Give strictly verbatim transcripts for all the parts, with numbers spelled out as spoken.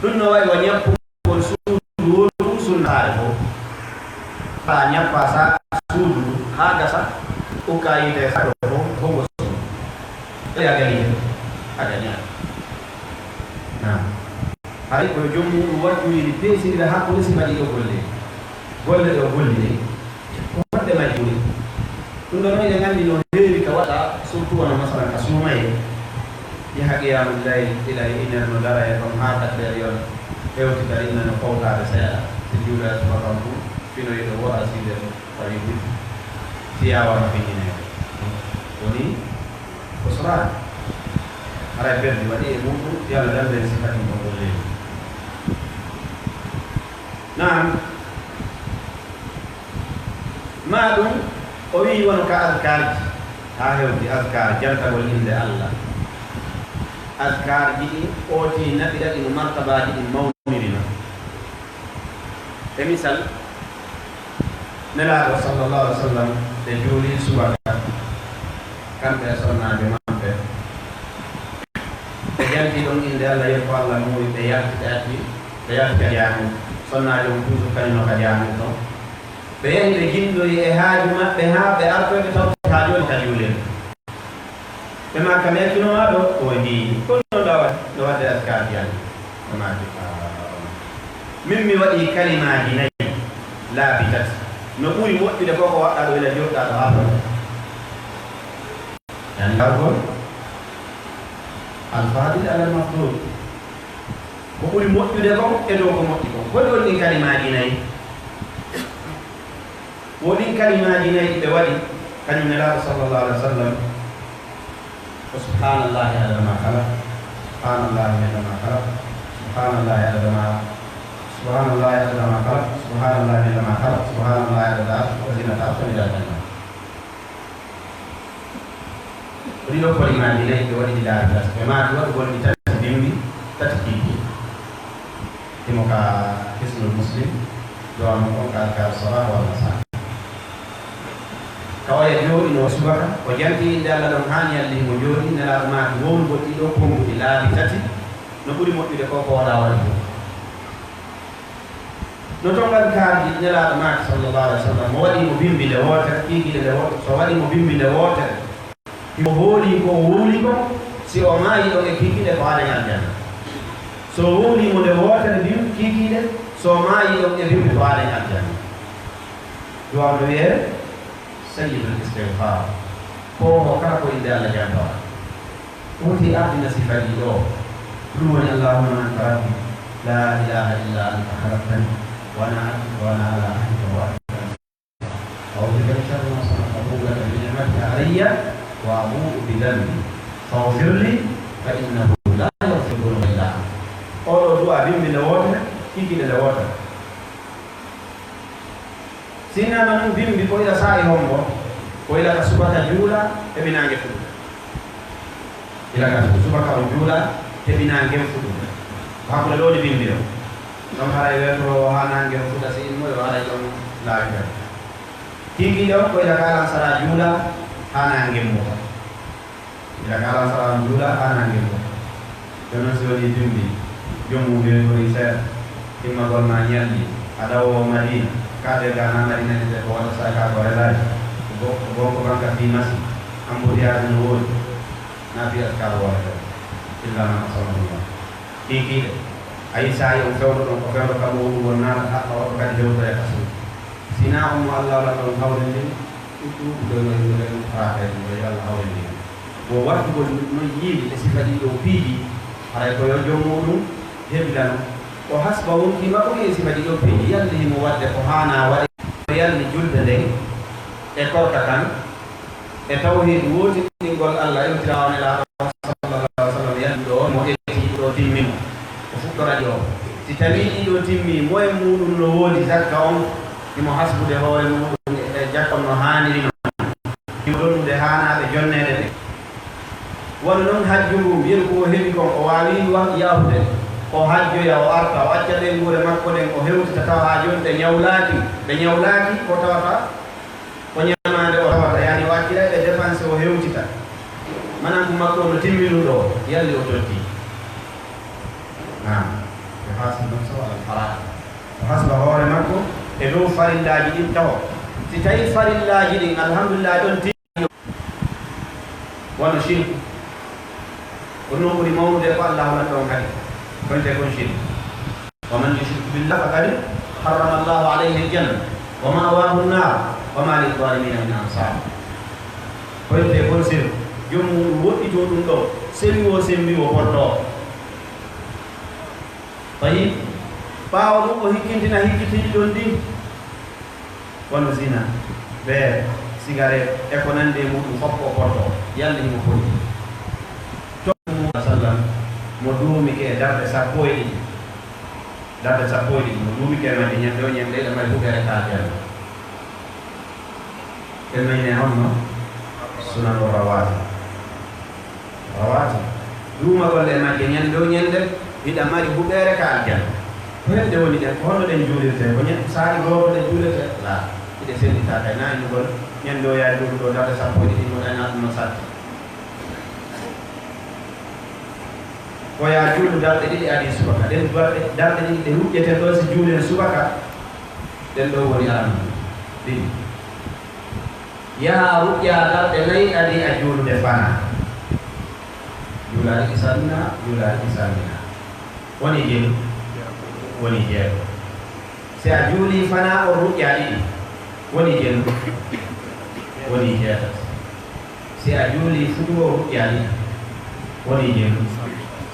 Ɗun no wa'i wa ɲappugol suudu wooɗudu sunna saare fow. Faa ɲappa sa suudu haa gasa, ukka yiite saare fow, hongo sunna. Ɗe a gañi ɗe, a gañaali. Naam. Haray ko yo jom muuɗum waɗɗoyri peesindira hakkunde sifa ɗiɗo golle. Golle ɗe o golli ɗe, ko honɗe majji ɓuri? Ɗum ɗoo non, eɗen anndi no heewi ka waɗa, surtout wano masalan ka suumayee. Yaha qiyaamu layl, ila e une heure no dara e ton haa quatre heures yon, hewtitari ina no fowtaade seeɗa. Si juulaa subaka on tun, fino yiɗo woɗa six heures, tawi guddi. Si yaawaama feññineede. Woni ko soraade. Haray perdi waɗi e muuɗum, yo Allah danndu en sifa ɗin ɗon golleeji. Naam. Maa ɗum, o wi'i wano ka azkaarji, haa hewti azkaar, jantagol innde Allah. Azkaarji ɗin, ootii naɓira ɗi no martabaaji ɗin mawniri non. E misal, Nelaaɗo sallallahu alaihi wa sallam, ɓe juulii subaka, kamɓe e sonnaajo maɓɓe. Ɓe jantii ɗon innde Allah, yeru ko Allah muuyi, ɓe yalti, ɓe acci, ɓe yalti ka jaami. Sonnaajo on toujours kañum no ka jaami ton. Ɓe yahi, ɓe jindoyi e haaju maɓɓe haa ɓe artoyi, ɓe tawti haa jooni ka juulirde. Ɓe maaki, "Ka mi accunoo maa ɗoo?" O wi'i, "Kono no waɗ-, no waɗde azkaar jannde." Ɓe maaki, "Aa, min mi waɗii kalimaaji nayi laabi tati. No ɓuri moƴƴude ko ko waɗɗaa ɗoo ila jooɗɗaa ɗoo haa fota." Yani, gargol al-fadil ala al-mafdul. Ko ɓuri moƴƴude kon e dow ko moƴƴi kon. Ko ɗon ɗin kalimaaji nayi? Wo ɗin kalimaaji nayi ɗi ɓe waɗi, kañum Nelaaɗo sallallahu alaihi wa sallam, ko subhaanallahi adada ma khalaq, subhaanallahi adada ma khalaq, subhaanallahi adada ma, subhaanallahi adada ma khalaq, subhaanallahi adada ma khalaq, subhaanallahi adada arsh, wa zinata arsh, wa midada kalimati. Ko ɗiɗo kalimaaji nayi ɓe waɗi ɗi laabi tati. Ɓe maaki waɗugol ɗi tati bimbi, tati kiikiiɗe. Himo ka Hisnul Muslim, duwaa mun on ka Azkaaru Sabah wal Masa. Ka oya jooɗinoo subaka, o jantii innde Allah ɗon haa ɲalli himo jooɗii, Nelaaɗo maaki wowlugol ɗiɗo konnguɗi laabi tati, no ɓuri moƴƴude ko ko waɗaa waɗi fow. No ton azkaarji Nelaaɗo maaki sallallahu alaihi wa sallam, mo waɗii mo bimbi nde wootere, kiikiiɗe nde wootere, so waɗii mo bimbi nde wootere, himo hoolii ko o wowli kon, si o maayii ɗon e kiikiiɗe ko aden aljanna. So o wowlii mo nde wootere bimbi kiikiiɗe, so o maayii ɗon e bimbi ko aden aljanna. Duwaa no wi'ee, Sayyidul istighfar. Ko o kala ko innde Allah jantoraa. Woti ardina sifa ɗiɗo. Ɗum woni, Allahumma anta rabbi, la ilaha illa anta khalaqtani, wa ana abduka, wa ana ala ahdika wa wa'dika. A'udhu bika min sharri ma sana'tu, abu'u laka bi ni'matika alayya, wa abu'u bi dhanbi. Faghfir li, fa innahu la yaghfiru dhunuba illa anta. Oɗo du'a bimbi nde wootere, kiikiiɗe nde wootere. Sinnaama nun bimbi ko ila saa'i hombo? Ko ila ka subaka juula, heɓi naange fuɗude. Ila ka subaka o juula, heɓi naange fuɗude. Ko hakkunde ɗoo ni bimbi o. Ɗon haray weetoro haa naange fuɗa si immoyo haray ɗon laaɓi ɗon. Kiikiiɗe on ko ila ka alansara juula, haa naange muta. Ila ka alansara on juula haa naange muta. Jooni non si wonii bimbi, jom mum weetorii seeɗa, himmagol maa ɲalli, a dawoowo Madiina, kaadee Gaana Madiina ɗi ko wata saa'i kaa ko relaay, ko go-, ko gonko banka fii masi, ambutiyaaji no woodi, naa fii askaaru wala ɗo, illa ma asamahullah. Kiikiiɗe, a yii saa'i on fewndo ɗon, ko fewndo kammo wowlugol naata, haɓɓa oɗo kadi hewtoya ka suudu. Si naa on mo Alla waɗan ɗon hawrinde, ɗuuɗuɓe no yimɓe ɓen faaka e ɗum ɗo, yo Alla hawrinde en. Wo wattugol non yiide e sifa ɗii ɗoo piiji, haray ko yo jom muuɗum hebilano. O hasba wonkii makko e sifa ɗii ɗoo piiji, yalli himo waɗde ko haanaa waɗe, yalli julde nden e korka kan, e tawhiid wootinɗingol Alla, iwtiraawo Nelaaɗo sallallahu alaihi wa sallam, yalluɗo on mo eti ɗo timmi mo, o fuɗɗora ɗi o. Si tawii ɗi ɗo timmi, moye muuɗum no woodi zakka on, himo hasbude hoore muuɗum e jakka on no haaniri non, himo lonnude haanaaɓe jonneede ɓen. Wano non hajju ngun, yeru ko o heɓi kon, o waawii wa-, yahude, o hajjoya, o arta, o acca ɓeynguure makko ɗen, o hewtita tawa haa jooni ɓe ɲawlaaki, ɓe ɲawlaaki ko tawata Ko ɲamaande o tawata, yani o accira e dépense o hewtita. Mananku makko on no timminuɗo o, yalli o totti. Naam. Hasba nafsahu alal fara'id. O hasba hoore makko e dow farillaaji ɗin taho. Si tawii farillaaji ɗin, alhamdulillahi, ɗon ti-, wano shirku. Ko non ɓuri mawnude ko Allaahu lanɗo on kadi. Ko wi'etee kon shirku. ومن يشرك بالله فقد حرم الله عليه الجنة ومأواه النار وما للظالمين من أنصار. Ko wi'etee kon shirku. Jom muuɗum woɗɗitoo ɗum ɗoo, sembi woo sembi woo portoo. Tayyib. Ɓaawo ɗum, o hikkintina hikkitiiɗi ɗon ɗin, wano zina, beer, sigaret, e ko nanndi e muuɗum, fof ko portoo, yalla himo foti. Cooɗo mum, sallam, mo duumike e darɗe sappo e ɗiɗi. Darɗe sappo e ɗiɗi, mo duumike e majje ñande o ñande, ɗe mari huɓeere ka aljanna. Ɓe mayne honno? Sunanu rawaatib. Rawaatib. Duumagol e majje ñande o ñande, hiɗa mari huɓeere ka aljanna. Ko hende woni ɗen? Ko honno ɗen juulirtee? Ko ñande, saa'i gooto ɗen juulirtee? Laa. Hiɗe senditaa kay, naa innugol ñande o yaa juulu ɗoo darɗe sappo e ɗiɗi, mo ɗayna ɗum no satti. Ko yaa juulu darɗe ɗiɗi adii subaka. Ɗen darɗe, darɗe ɗiɗi ɗe ruƴƴeten ɗon si juulen subaka, ɗen ɗoo woni aranun ɗiɗi. Yaha ruƴƴaa darɗe nay adii a juulude fanaa. Juulaa ɗiɗi salminaa, juulaa ɗiɗi salminaa. Woni jelu? Woni jeego. Si a juulii fanaa on ruƴƴaa ɗiɗi, woni jelu? Woni jeetati. Si a juulii fuɗu on ruƴƴaa ɗiɗi, woni jelu?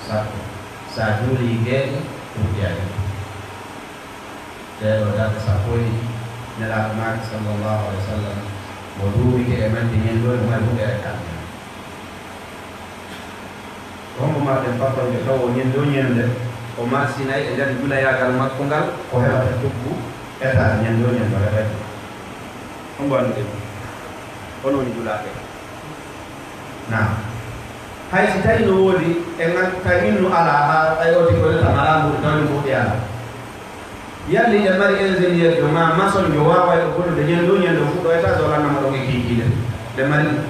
Sappo. Si a juulii geeƴe, ruƴƴaa ɗiɗi. Ɗee ɗoo darɗe sappo e ɗiɗi, Nelaaɗo maaki, sallallahu alayhi wa sallam, mo duumike e majje ñande o, o mari huɓeere ka aljanna. Ko hombo marɗen patron ɓe taw o ñande o ñande, o marsinay e nder julayaagal makko ngal, ko heɓata coggu étage ñande o ñande o heɓay ɗum? Hombo annduɗen? Hono woni julaaɓe? Naam. Hay si tawi no woodi, e ngal, tawi innu alaa, haa ɓay o tigi ko reta malaa mbuuɗi, tawi mbuuɗi alaa. Yalli ɓe mari ingénieur jo maa maçon jo waaway o gollude ñande o ñande o fuɗɗo étage o lanna mo ɗon e kiikiiɗe. Ɓe mari ɗum?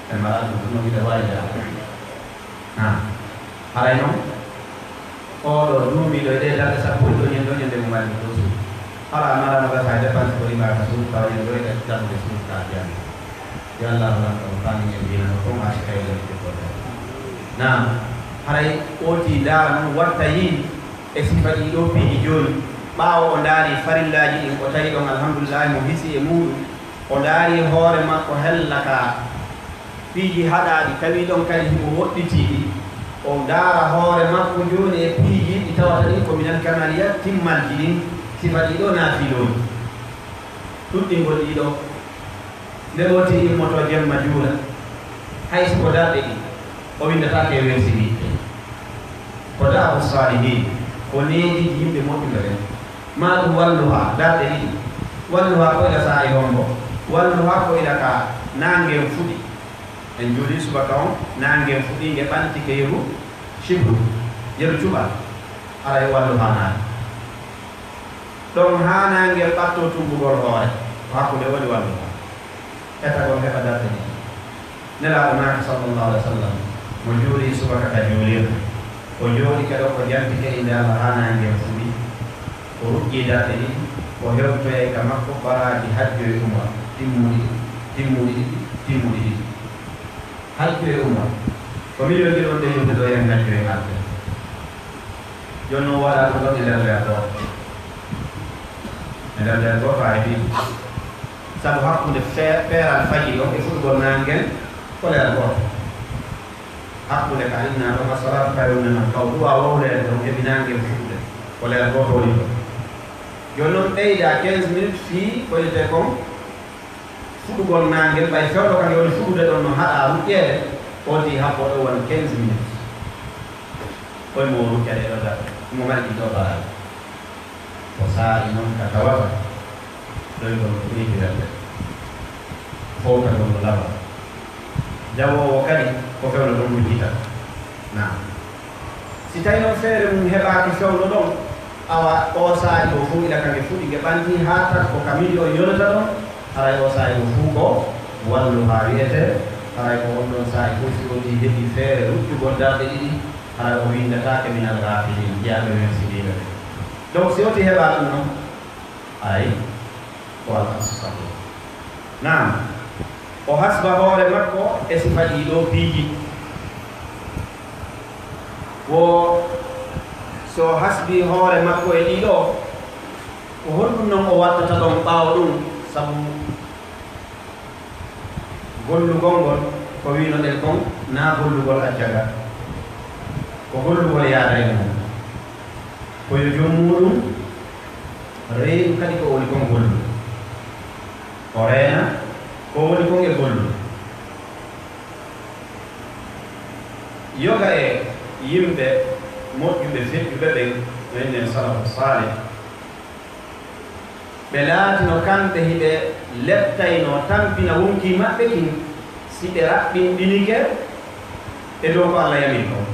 Ɓe maraa ɗum, ɗum no wiɗa waawi de alaa. Haa. Haray non, oo ɗoo duumiiɗo e ɗee darɗe sappo e ɗiɗi ɗoo ñande o ñande mo mari ɗum ɗoo suudu. Hara a maraa no gasa e dépense ko rimaa ka suudu, tawa ñande o e ɗaɓɓude suudu ka aljanna. Yo Allaahu lanɗo on faami en diina no kon haa si tawi woni jokkorde. Naam, haray ootii ndaara non watta yii e sifa ɗii ɗoo piiji jooni. Ɓaawo o ndaari farillaaji ɗin, o tawi ɗon alhamdulillahi mo hisi e muuɗum. O ndaari hoore makko hella ka piiji haɗaaɗi, tawi ɗon kadi himo woɗɗitii ɗi. O ndaara hoore makko jooni e piiji ɗi tawata ɗin ko minal kamaliya timmalji ɗin, sifa ɗii ɗoo naafilooji. Ɗuɗɗingol ɗii ɗoo. Nde ɓootii immotoo jemma juula, hay si ko darɗe ɗiɗi, o winndataake e wersiniiɗi. Ko da'bu saalihiin, ko neediiji yimɓe moƴƴuɓe ɓen. Maa ɗum walluhaa darɗe ɗiɗi. Walluhaa ko ila saa'i hombo? Walluhaa ko ila ka naange ngen fuɗi. En juulii subaka on, naange ngen fuɗi, nge ɓantike yeru shibru, yeru cuɓal. Haray walluhaa naati. Ɗon haa naange ngen ɓattoo tumbugol hoore, ko hakkunde woni walluhaa. Etagol heɓa darɗe ɗiɗi. Nelaaɗo maaki, sallallahu alaihi wa sallam, mo juulii subaka ka juulirde, o jooɗike ɗon, o jantike innde Alla haa naange ngen fuɗi, o ruƴƴii darɗe ɗiɗi, o hewtoyay ka makko baraaji hajju e umra, timmuɗi ɗiɗi, timmuɗi ɗiɗi, timmuɗi ɗiɗi. Hajju e umra, ko miliyonji ɗon ɗe yimɓe ɗo en hajju e arde. Jooni non waɗaa ɗum ɗon e nder leer gooto. E nder leer gooto a heɓii ɗum. Sabu hakkunde fe-, peeral fajiri on e fuɗugol naange ngen ko leer gooto. Hakkunde ka innaa ɗon as-salaatu khayrun mina n-nawm, ka o du'aa wowleede ɗon heɓi naange ngen fuɗude, ko leer gooto woni ɗon. Jooni non ɓeydaa quinze minutes fii ko wi'etee kon fuɗugol naange ngen, ɓay fewndo ka nge woni fuɗude ɗon no haɗaa ruƴƴeede, on tigi haɓɓoo ɗon wano quinze minutes. Koy mo o ruƴƴa ɗee ɗoo darɗe, mo mari ɗii ɗoo baraaji. Ko saa'i non ka tawata ɗoyngol no ɓeydi welde, fowtagol no laaɓa. Jawoowo kadi ko fewndo ɗon huccita. Naam. Si tawii non feere mum heɓaaki fewndo ɗon, awa oo saa'i goo fow ila ka nge fuɗi, nge ɓantii haa tan ko ka miliyon yonata ɗon, haray oo saa'i goo fow ko walluhaa wi'etee, haray ko on ɗon saa'i fow si on tigi heɓii feere ruƴƴugol darɗe ɗiɗi, Hara o winndataake minal gaafiliin, jiyaaɓe men sidiiɓe ɓe. Donc, si woti heɓaa ɗum non, ay, ko alhassadu. Naam, o hasba hoore makko e sifa ɗii ɗoo piiji. Wo so o hasbii hoore makko e ɗii ɗoo, ko honɗum non o wattata ɗon ɓaawo ɗum? Sabu gollugol ngol, ko wi'unoɗen kon, naa gollugol acca ngal. Ko gollugol yaada e mum. Ko yo joom muuɗum reenu kadi ko woni kon gollude. O reena ko woni kon e gollude. Yoga e yimɓe moƴƴuɓe, feƴƴuɓe ɓen, no wi'unoɗen salafu saalih, ɓe laatino kamɓe hiɓe leptaynoo tampina wonkii maɓɓe kin, si ɓe raɓɓinɗinike e dow ko Alla yamiri kon.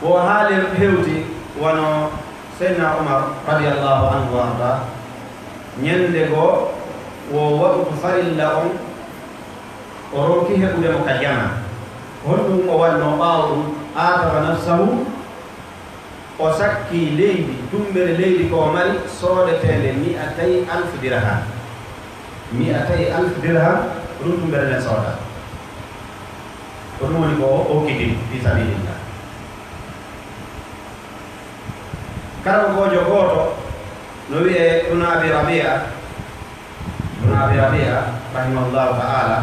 Ko haali hewti wano Seydina Umar radiyallahu anhu wa arda, ñande goo wo waqtu farilla on, o ronki heɓude mo ka jama. Honɗum o waɗnoo ɓaawo ɗum? Aataba nafsahu, o sakkii leydi, tummbere leydi ko o mari, soodeteende mi'atay alf dirham. Mi'atay alf dirham, ko ɗum tummbere nden soodaa. Ko ɗum woni ko o okkiti fi sabilillah. Karamokoojo gooto no wi'ee Ibnu Abi Rabi'a, Ibnu Abi Rabi'a, rahimahullahu ta'ala,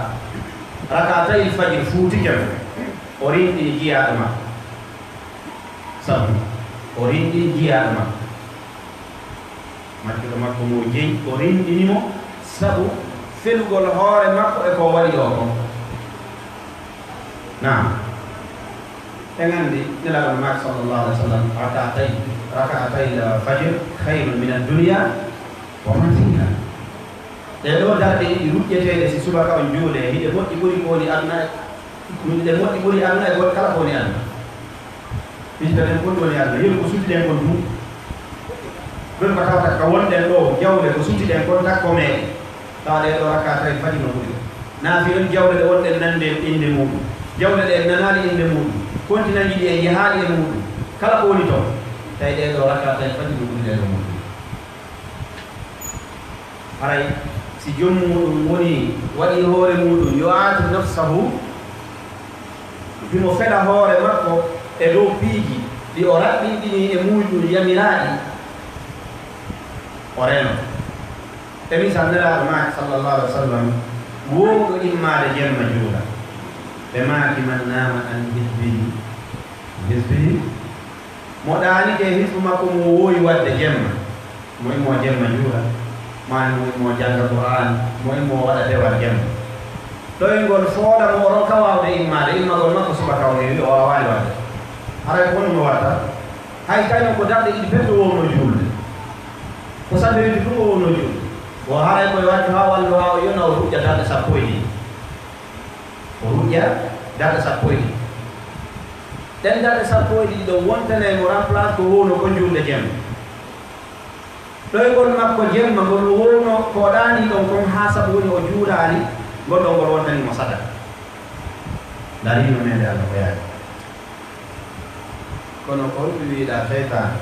rak'atayil fajr fuutike mo, o rinɗini jiyaaɗo makko. Sabu o rinɗini jiyaaɗo makko. Maccuɗo makko mo o jeyi, o rinɗini mo sabu felugol hoore makko e ko o waɗi ɗoo kon. Naam. En anndi Nelaaɗo maaki, sallallahu alaihi wa sallam, "Rak'atay, rak'atay al-fajr khayrun min ad-dunya wa ma fiha." Ɗee ɗoo darɗe ɗiɗi ruƴƴeteeɗe si subaka on juulee, hiɗe moƴƴi ɓuri ko woni aduna e, hiɗe moƴƴi ɓuri aduna e goɗ-, kala ko woni aduna. Hijja ɗen kon ɗon e Alla, yeru ko suuti ɗen kon tun. Ɗon ko tawata ka wonɗen ɗoo, jawle ko suuti ɗen kon takko meeɗen. Tawa ɗee ɗoo rak'atay fajr no ɓuri. Naafila jawle ɗe wonɗen nande innde muuɗum. Jawle ɗe en nanaali innde muuɗum. Kontinanji ɗi en yahaali e muuɗum. Kala ko woni ton, tawi ɗee ɗoo rak'atay fajr no ɓuri ɗee ɗoo muuɗum. Haray si jom muuɗum woni waɗi hoore muuɗum, yo aatu nafsahu, himo fela hoore makko e dow piiji ɗi o raɓɓinɗini e muuɗum yamiraaɗi, o reno. E misal, Nelaaɗo maaki, sallallahu alaihi wa sallam, woowuɗo immaade jemma juula, ɓe maaki, "Man naama an hizbihi, hizbihi." Mo ɗaanike e hisbu makko mo o woowi waɗde jemma, mo immoo jemma juula, maa mo immoo jannga Qur'aan, mo immoo waɗa dewal jemma. Ɗoyngol fooɗa mo o ronka waawde immaade, immagol makko subaka o heewi, o waawaali waɗde. Haray ko honɗum o watta? Hay kañum ko darɗe ɗiɗi pet o woowno juulde. Ko sallirde tun o woowno juulde. Wo haray ko e waccu haa wallu haa o yona o ruƴƴa darɗe sappo e ɗiɗi. O ruƴƴa darɗe sappo e ɗiɗi. Ɗen darɗe sappo e ɗiɗi ɗon wontanay mo remplace ko wowno kon juulde jemma. Ɗoyngol makko jemma ngol o wowno ko o ɗaanii ɗon kon haa sabu woni o juulaali, ngol ɗon ngol wontanii mo sadaka. Ndarii no meende Alla ko yaari. Kono ko honɗum wi'uɗaa seytaane?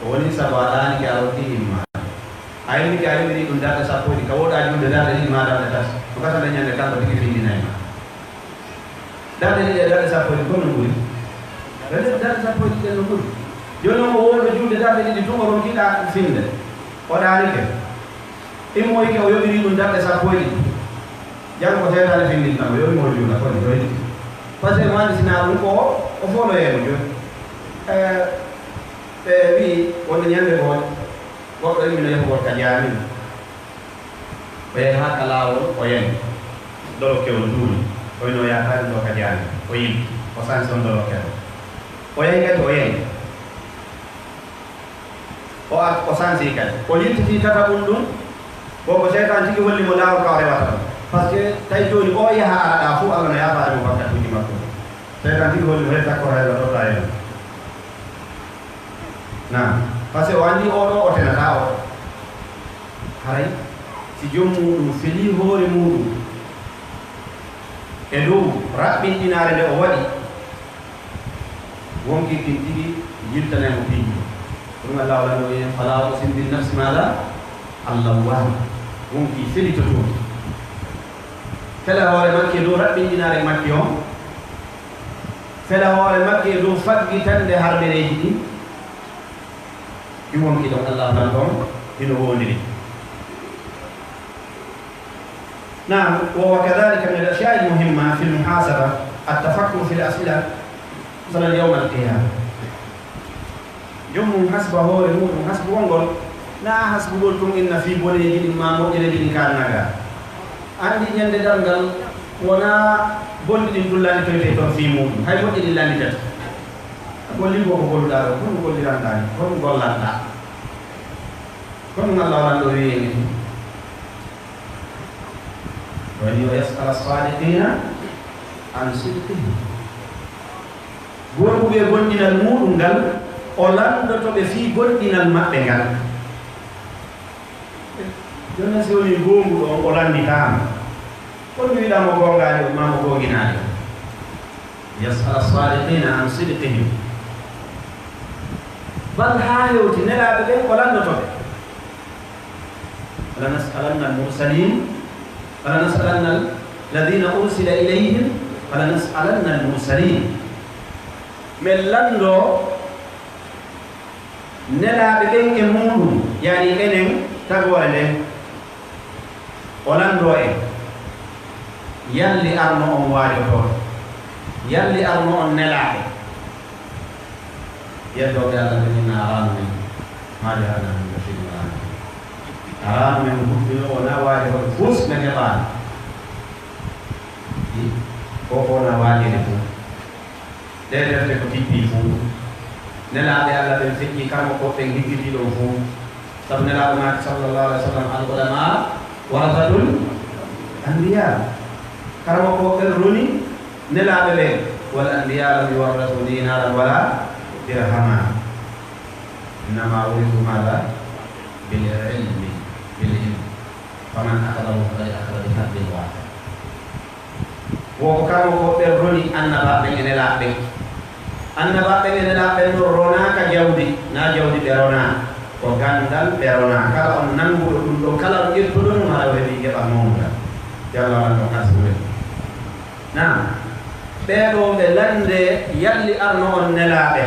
Ko woni sabu a ɗaanike a rokkii immaade? A innike a yoɓirii ɗum darɗe sappo e ɗiɗi, ka wooɗaa juulde darɗe ɗiɗi maa darɗe tati. No gasa nden ñannde kanko tigi findinay ma. Darɗe ɗiɗi e darɗe sappo e ɗiɗi, ko no ɓuri? Darɗe, darɗe sappo e ɗiɗi ɗen no ɓuri. Jooni on, o wowno juulde darɗe ɗiɗi tun, o ronkiɗaa finde. O ɗaanike. Immoyike, o yoɓirii ɗum darɗe sappo e ɗiɗi. Janngo ko seytaane findinta mo, yo immo o juula, ko ni, o itti. Parce que mo anndi si naa ɗum ko o, o foloyee mo jooni. Eh, ɓe wi'i, wonde ñannde goo, goɗɗo immino yahugol ka jaami. O yahi haa ka laawol, o yani. Dolokewol duuli. O wi'i no yaataani ɗoo ka jaami. O yilti. O sansi on dolokewol. O yahi kadi, o yani. O ar-, o sansi kadi. O yiltitii tataɓun ɗun. Bon, ko seytaan tigi holli mo laawol ka o rewata ɗon. Parce que tawi jooni o yaha ara ɗaa fuu, Alla no yaafaade mo bakkatuuji makko ɗin. Seytaan tigi holli mo, "Hey, takko, hay ɗoo ɗoo taa yani." Naam. Parce que o anndi oo ɗoo o tenataa o. Haray si jom muuɗum felii hoore muuɗum E dow raɓɓinɗinaare nde o waɗi, wonkii kin tigi yiltanay mo piiji ɗin. Ko ɗum Allah lanɗo wi'i en, "Falaa uqsimu bin nafsi maada al-lawwaama." Wonkii felitotoondi. Fela hoore makki e dow raɓɓinɗinaare makki on. Fela hoore makki e dow faggitande harmereeji ɗin. Ɗi wonkii ɗon Allah lanɗo on hino woondiri. نعم، وكذلك من الأشياء المهمة في المحاسبة التفكر في الأسئلة مثلا يوم القيامة. Joomum hasba hoore muuɗum, hasbugol ngol, naa hasbugol tun inna fii boneeji ɗin maa moƴƴereeji ɗin ka naga. Anndi ɲande darngal, wonaa bonɗi ɗin tun lannditoytee ton fii muuɗum, hay moƴƴi ɗin lannditata. A gollii ko ko golluɗaa ɗoo, ko ɗum golliranɗaa ni, ko ɗum gollanɗaa. Ko ɗum Allah lanɗo wi'i en. ويسأل الصادقين عن صدقهم. Gooduɓe e gomɗinal muuɗum ngal, o landoto ɓe fii gomɗinal maɓɓe ngal. Jooni si wonii goonguɗo on, o landitaama. Ko ɗum wi'uɗaa mo goongaajo maa mo goonginaali? يسأل الصادقين عن صدقهم. Bal haa hewti nelaaɓe ɓen o landoto ɓe. فلنسألن المرسلين، فلنسألن الذين أرسل إليهم، فلنسألن المرسلين. Men lanndoo nelaaɓe ɓen e muuɗum, yani enen tagoore nden. O lanndoo en, yalli arno on waajotooɗo? Yalli arno on nelaaɓe? Yeddooɓe Allah ɓen inna araano men, maa ja'alnaa min bashirin wa laa nadhiir. Araano men huɓɓinoowo na waajotooɗo fus men heɓaani. Ko ko na waajeede fof. Ɗee defte ko tippii fuu. Nelaaɓe Allah ɓen feƴƴii, karamokooɓe ɓen higgitii ɗon fuu. Sabu Nelaaɗo maaki, sallallahu alayhi wa sallam, "Al ulamaa warasatul anbiyaa." Karamokooɓe ɓen roni nelaaɓe ɓen. "Wal anbiyaa lam yuwarrisu diinaaran wala dirhamaa. Innamaa wurisu maadaa? Bil ilmi, bil ilmi. Faman axadahu faqad axada bi hazzin waafirin." Wo ko karamokooɓe ɓen roni annabaaɓe ɓen e nelaaɓe ɓen. Annabaaɓe ɓen e nelaaɓe ɓen ɗon ronaaka jawdi, naa jawdi ɓe ronaa, ko ganndal ɓe ronaa. Kala on nannguɗo ɗum ɗon, kala on ƴettuɗo ɗum, hara o heɓii geɓal mawngal. Yo Allah waɗan on arsuɓe. Naam, ɓee ɗoo ɓe lanndee, yalli arno on nelaaɓe?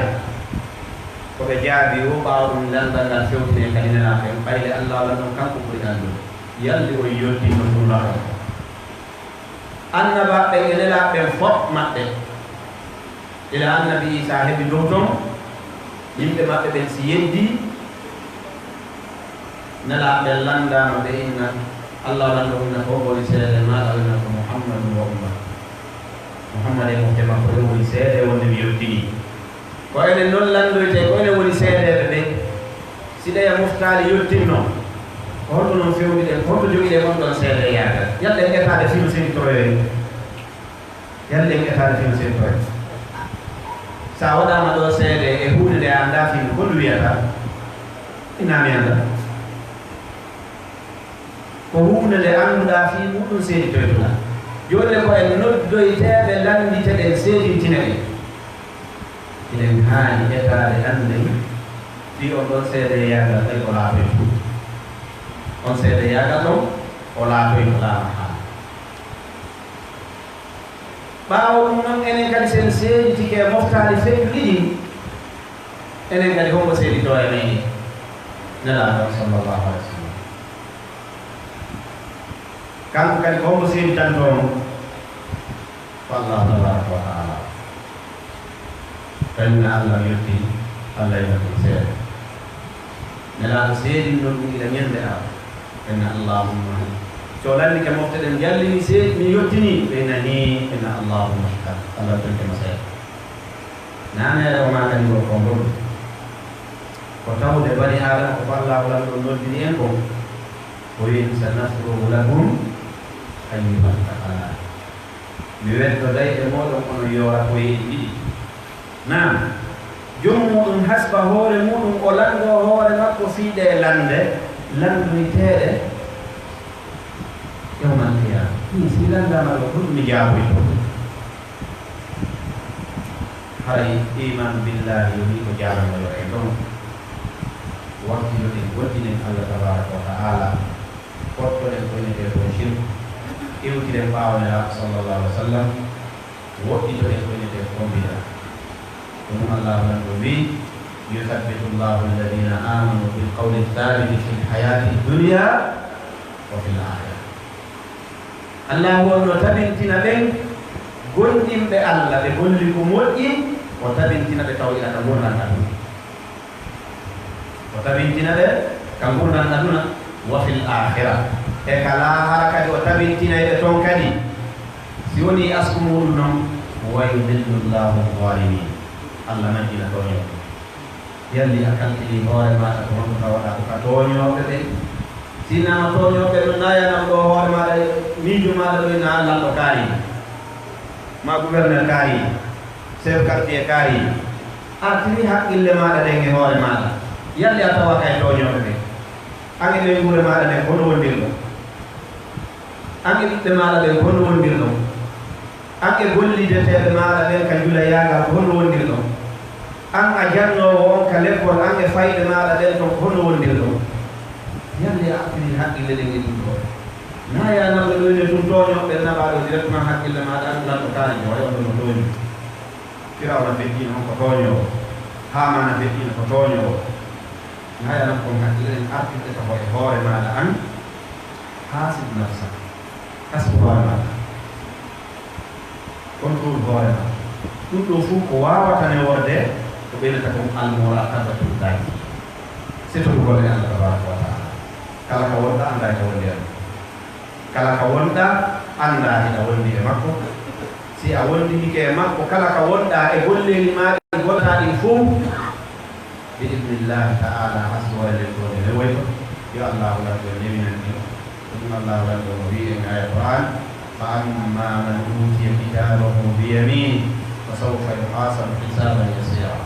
Ko ɓe jaabii woo, ɓaawo ɗum lanndal ngal fewtinee kadi nelaaɓe ɓen, ɓay le Allah waɗan on kanko ɓuri anndude. Yalli on yottii no sunna on? Annabaaɓe ɓen e nelaaɓe ɓen fof maɓɓe, ila Annabi Iisaa heɓi dow ton, yimɓe maɓɓe ɓen si yeddii, nelaaɓe ɓen lanndaama, ɓe inna, Allah lanɗo inna ko woni seede maaɗa? O inna ko Muhammadu wa ummatu. Muhammad e mofte makko ɗen woni seede wonde mi yottinii. Ko enen non lanndoytee, ko enen woni seedeeɓe ɓen. Si ɗeya moftaali yottinno, ko honto non fewndi ɗen, ko honto jogiɗen on ɗon seedeyaagal? Yalla en etaade fii no seeditoroyee? Yalla en etaade fii no seeditoroyee? Si a waɗaama ɗoo seede e huunde nde a anndaa fii mum, ko ndu wi'ata? Inna mi anndaa. Ko huunde nde annduɗaa fii muuɗum seeditoytoɗaa. Jooni ko en noddoyteeɓe lannditeɗen, seedintinen en. Hiɗen haani etaade annden fii on ɗon seedeyaagal ɓay o laatoyto. On seedeyaagal ɗon o laatoyto laa mahaala. Ɓaawo ɗum non, enen kadi, si en seeditike e moftaali fewjuɗi ɗin, enen kadi, hombo seeditoo e meɗen? Nelaaɗo on, sallallahu alayhi wa sallam. Kanko kadi, ko hombo seeditantoo mo? Ko Allaahu tabaaraka wa ta'aalaa. Ko inna Alla mi yottii, Alla inna ɗum seede. Nelaaɗo seedinno ɗum ila ɲande Arafa. Ko inna, "Allahumma." Si o landike mofte ɗen, "Yalli mi seed-, mi yottinii?" Ɓe inna, "Hii." Ɓe inna, "Allahumma ashhad." Alla tonke mo seede. Naneere o maakani ngol ko ngol. Ko tawde bani Aadama ko Alla o lanɗo noddiri en ko. O wi'i, "Sanafrugu lakum ayyuhas saqalaan." Mi weddoday e mooɗon onon yoora koyeeji ɗiɗi. Naam, joom muuɗum hasba hoore muuɗum, o lanndoo hoore makko fii ɗee lannde lanndoyteeɗe yawmal qiyaama. Ɗum si lanndama ɗo, ko ɗum mi jaaboyto? Haray iman billahi woni ko jaaboyto en ɗon. Wakkiloɗen, goɗɗinen Allah tabaraka wa ta'ala. Pottoɗen ko innetee ko shirku. Iwtiren ɓaawo Nelaaɗo sallallahu alaihi wa sallam. Woɗɗitoɗen ko innetee ko bid'a. Ko ɗum Allahu Lanɗo wi'i, "Yuthabbitu Allahu alladhina amanu bil qawli thabiti fil hayati dunya wa fil akhirah." Allahu on no tabintina ɓen gomɗinɓe Allah, ɓe golli ko moƴƴi, o tabintina ɓe taw ila ka ngurndan aduna. O tabintina ɓe ka ngurndan aduna, wa fil akhirah. E ka laahara kadi o tabintinay ɓe ton kadi. Si wonii asku muuɗum non, "Wa yudillu Allahu zalimin." Allah majjina tooñooɓe. Yalli a kalkili hoore maaɗa ko honɗum tawaɗaa ko ka tooñooɓe ɓen? Si naama tooñooɓe ɗum naayanam ɗo hoore maaɗa, miijo maaɗa ɗo ina lanɗo kaari, ma gouverneur kaari, chef quartier kaari, artiri haqqille maaɗa ɗen e hoore maaɗa. Yalli a tawa kay tooñooɓe ɓen? An e ɓeynguure maaɗa nden, hono wondirɗon? An e ɓiɓɓe maaɗa ɓen, hono wondirɗon? An e gollideteeɓe maaɗa ɓen ka njuleyaagal, ko hono wondirɗon? An a jannoowo on ka lekkol, an e fayɓe maaɗa ɓen ton, ko hono wondirɗon? Yande a artirii haqqille ɗen e ɗum ɗoo. Naa ya namɓe ɗo ene tun tooñooɓe ɓen naɓaa ɗo directement haqqille maaɗa, an lanɗo kaari, waɗi on ɗo no tooñi. Firawna feƴƴiino on ko tooñoowo, Haamaana feƴƴiino ko tooñoowo. Naa ya nam kon haqqille ɗen artirɗe ka hoore maaɗa an, haasib nafsak, hasbu hoore maaɗa. Contrôle hoore ma. Ɗum ɗoo fof ko waawata neworde, ko ɓeynata kon almuraqabatu llahi. Setugol e Allah tabaraka wa taala. Kala ka wonɗaa, anndaa ka wonde e makko. Kala ka wonɗaa, anndaa hiɗa wondi e makko. Si a wondike e makko, kala ka wonɗaa e golleeli maa ɗin bonaa ɗin fof, Bi idnillahi ta'ala, hasboore nden ɗoo nde rewoyto, yo Allaahu Lanɗo newinan en. Ko ɗum Allaahu Lanɗo no wi'i en e aaya Qur'aan, "Fa amma man utiya kitaabahu bi yaminihi, fa sawfa yuhasabu hisaaban yasiira,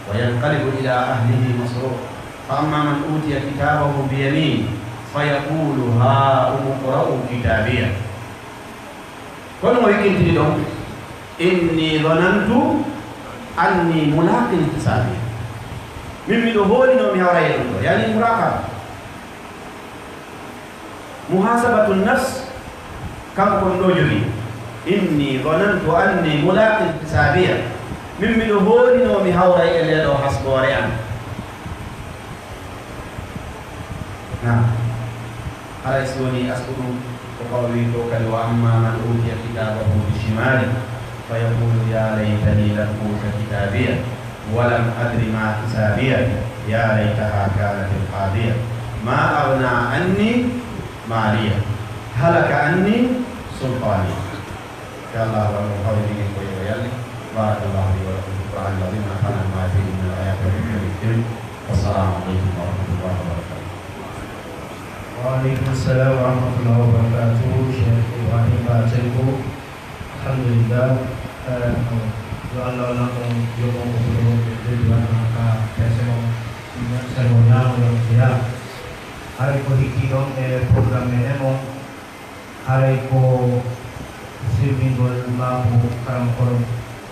wa yanqalibu ila ahlihi masruura. Fa amma man utiya kitaabahu bi yaminihi, fa yaqulu ha'umu iqra'u kitaabiya." Kono mo wikkintini ɗon, "Inni dhanantu anni mulaqin hisabiya." Min miɗo hoolinoo mi hawray e ɗum ɗoo, yani muraqaba. Muhasabatu nafs, kanko kon ɗoo jogii. "Inni dhanantu anni mulaqin hisabiya." Min miɗo hoolinoo mi hawray e ndee ɗoo hasboore an. Naam. Haray si wonii asku ɗum, ko ɓawli ko kadi, "Wa amma man utiya kitabahu bi shimalihi, fa yaqulu ya laytani lam uta kitabiya, wa lam adri ma hisabiya, ya laytaha kanatil qadiya, ma aghna anni maliya, halaka anni sultaniya." Inshallah, wano hawri ɗin ko yo yalli. Barakallahu li wa lakum fil Qur'anil azim, wa nafa'ana bima fihi min al ayati wa dhikril hakim. Wassalamu alaikum wa rahmatullahi wa barakatuh. Wa alaikum salam wa rahmatullahi wa barakatuh, Cheikh Ibrahim Ba Cekko. Alhamdulillah. Eh, yo Allah o lanɗo on yoɓ on ko ɓuri wonɓe joddi wonno ka peese on. Semo ñaamo yo jeyaa. Haray ko hikki ɗon e programme meɗen on. Haray ko sirbingol maaku karamokoro,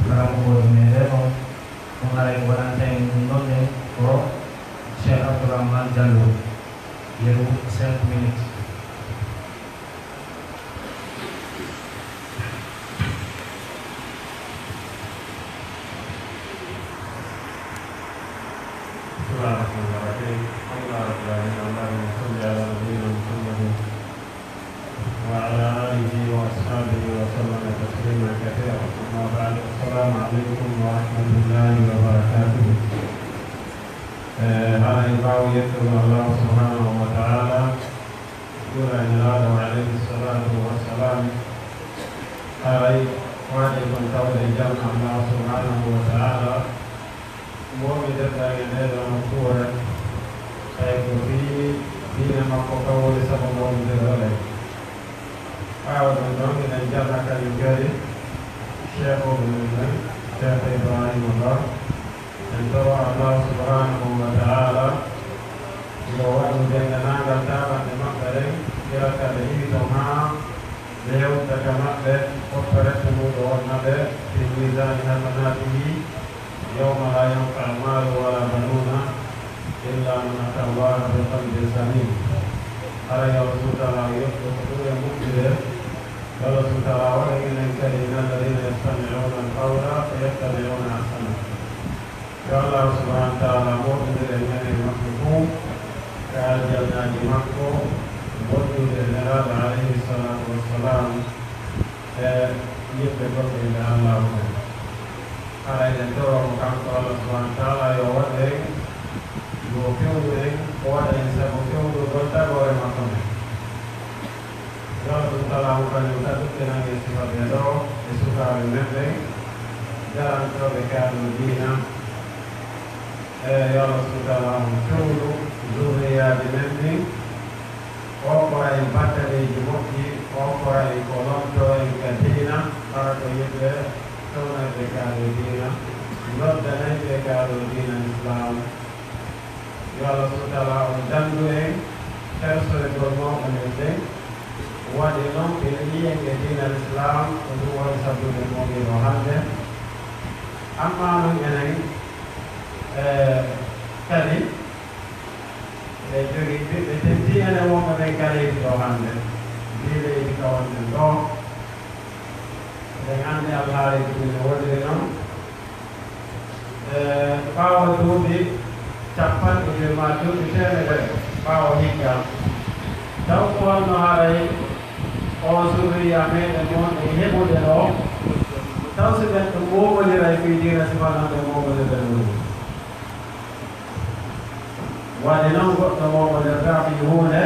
karamokoro meɗen on, on haray ko waɗanta en ɗum ɗon ɗen ko Cheikh Abdourahmane Diallo, yeru cinq minutes. بسم الله الرحمن الرحيم. الحمد لله رب العالمين. اللهم صل على نبينا محمد وعلى آله وأصحابه وسلم تسليما كثيرا. أما بعد، السلام عليكم ورحمة الله وبركاته. Eh, haray ɓaawo yettugol Allah subhanahu wa ta'ala, juula e Nelaaɗo alayhi salatu wa salam, haray waɗi kon tawde jam Allah subhanahu wa ta'ala, Mbomi debdaange ndee ɗoo nokkuure, tawi ko fii diine makko kan woni sababu mawnindirgol en. Ɓaawo ɗum ɗon, eɗen jalla kañum kadi Cheikh men, Cheikh Ibrahima Ba. En toro Allah subhanahu wa ta'ala yo waɗu denndaangal taaɓannde maɓɓe ɗen, gila ka ɓe iwi ton haa Hewtata maɓɓe, hokka rette muuɗum wonna ɓe, في ميزان حسناته، يوم لا ينفع مال ولا بنون إلا من أتى الله بقلب سليم. Hara yo Allah subhanahu wa ta'ala yoɓ ko ɗum e moƴƴude. Yo Allah subhanahu wa ta'ala waɗa enen kadi من الذين يستمعون القول فيتبعون أحسنه. Yo Allah subhanahu wa ta'ala moƴƴindir en e makko fow ka aljannaaji makko, moƴƴude e Nelaaɗo alayhi salaatu wassalaam e yimɓe goɗɗinɓe Allaahu ɓen. Hara eɗen toroo mo kanko Allah subhanahu wa ta'ala yo waɗu en, yo fewnu en, o waɗa en sabu fewnugol tagoore makko nden. Yo Allah subhanahu wa ta'ala kañum tan ɗuɗɗinan en sifa ɓee ɗoo e sukaaɓe men ɓen, darantooɓe kaadoo diina. E yo Allah subhanahu wa ta'ala on fewnu zurriyaaji men ɗin, o okkora en battaleeji moƴƴi, o okkora en ko lontoo en ka diina, hara ko yimɓe fewnayɓe kaadoo diina, noddanayɓe kaadoo diina Islaam. Yo Allah subhanahu wa ta'ala on dandu en hersoygol mawɓe men ɓen. Waɗi non ɓe yi'i en e diina Islaam, ko ɗum woni sabu men woni ɗoo hannde. Amma non enen, eh, kadi, eɗen jogii ɓiɓɓe teddi enen wonɓe ɓen ka leydi ɗoo hannde. Ndii leydi ka wonɗen ɗoo, eɗen anndi alhaali ɗum no woniri non. Eh, ɓaawo duuɓi cappanɗe jowi maa duuɓi teemedere ɓaawo hijja, taw ko honno haray oo zurriya meɗen on e heɓude ɗoo? Taw si men ɗum mooɓondiray fii diina, si wonaa ɓe mooɓondirde ɗum? Waɗi non goɗɗo mooɓondirtaa fii huunde,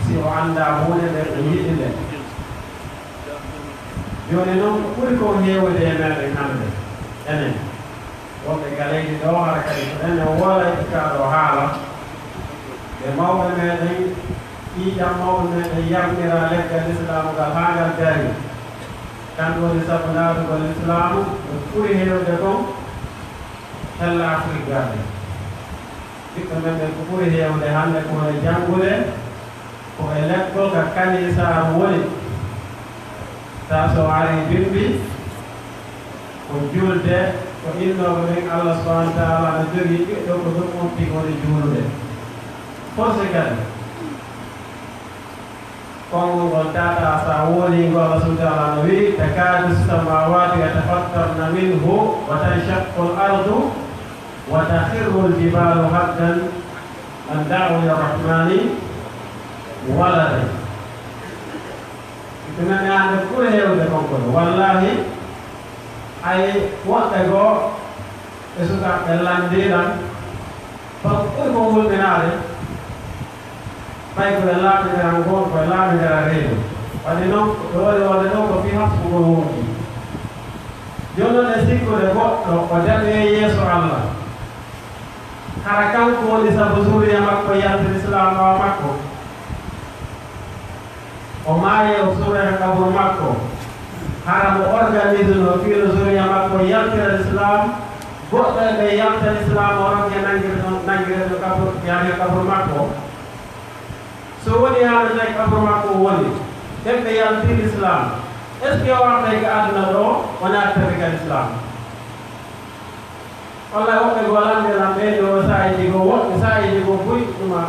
si o anndaa huunde nden, o yiɗi nde. Jooni non, ko ɓuri kon heewude e meɗen hannde, enen wonɓe ka leydi ɗoo, hara kadi ko enen woolayɓe kaa ɗoo haala, ɓe mawɓe meɗen, ƴiiƴam mawɓe meɗen yarnira leggal lislaamu ngal haa ngal darii. Kan woni sabu naatugol lislaamu, ko ɓuri heewude kon hella Afrik garɗi. Ɓiɓɓe men ɓen ko ɓuri heewude hannde ko woni janngude, ko e lekkol ka kaniisaaru woni. Taa so arii bimbi, ko julde, ko innooɓe ɓen Allah subhanahu wa ta'ala no jogii ɓiɗɗo, ko ɗum on tigi woni juulude. Forse kadi. Konngol ngol tata sa woni ngo Allah subhanahu wa ta'ala no wi'i, تكاد السماوات يتفطرن منه وتنشق الأرض وتخر الجبال هدا أن دعوا للرحمن ولدا. Ɗum en hannde ɓuri heewde konngol. Wallaahi, ay woɓɓe goo e sukaaɓe lanndii lan, ko ɓuri ko hulminaade, ɓay ko e laaɓindiral ngol, ko e laaɓindiral reedu. Waɗi non, ko ɗo woni wonde ɗo ko fii hasbugol wonki. Jooni non e sikkude goɗɗo o daɗoyee yeeso Allah. Hara kanko woni sabu zuriya makko yalti Lislaam ɓaawo makko. O maayi, o suuɗa ka kaburu makko. Hara mo organise no fii no zuriya makko yaltira Lislaam, goɗɗo e ɓe yalta Lislaam, o ronke nangirde ɗon, nangirde ɗon kaburu, yaade kaburu makko. So woni haala tawi kaburu makko woni, ɓen ɓe yalti Lislaam, est-ce que o artay ka aduna ɗo, o naatata ka Lislaam? Wallay, woɓɓe goo lanɗe lan ɓen ɗoo saa'iiji goo, woɓɓe saa'iiji goo buy ɗuma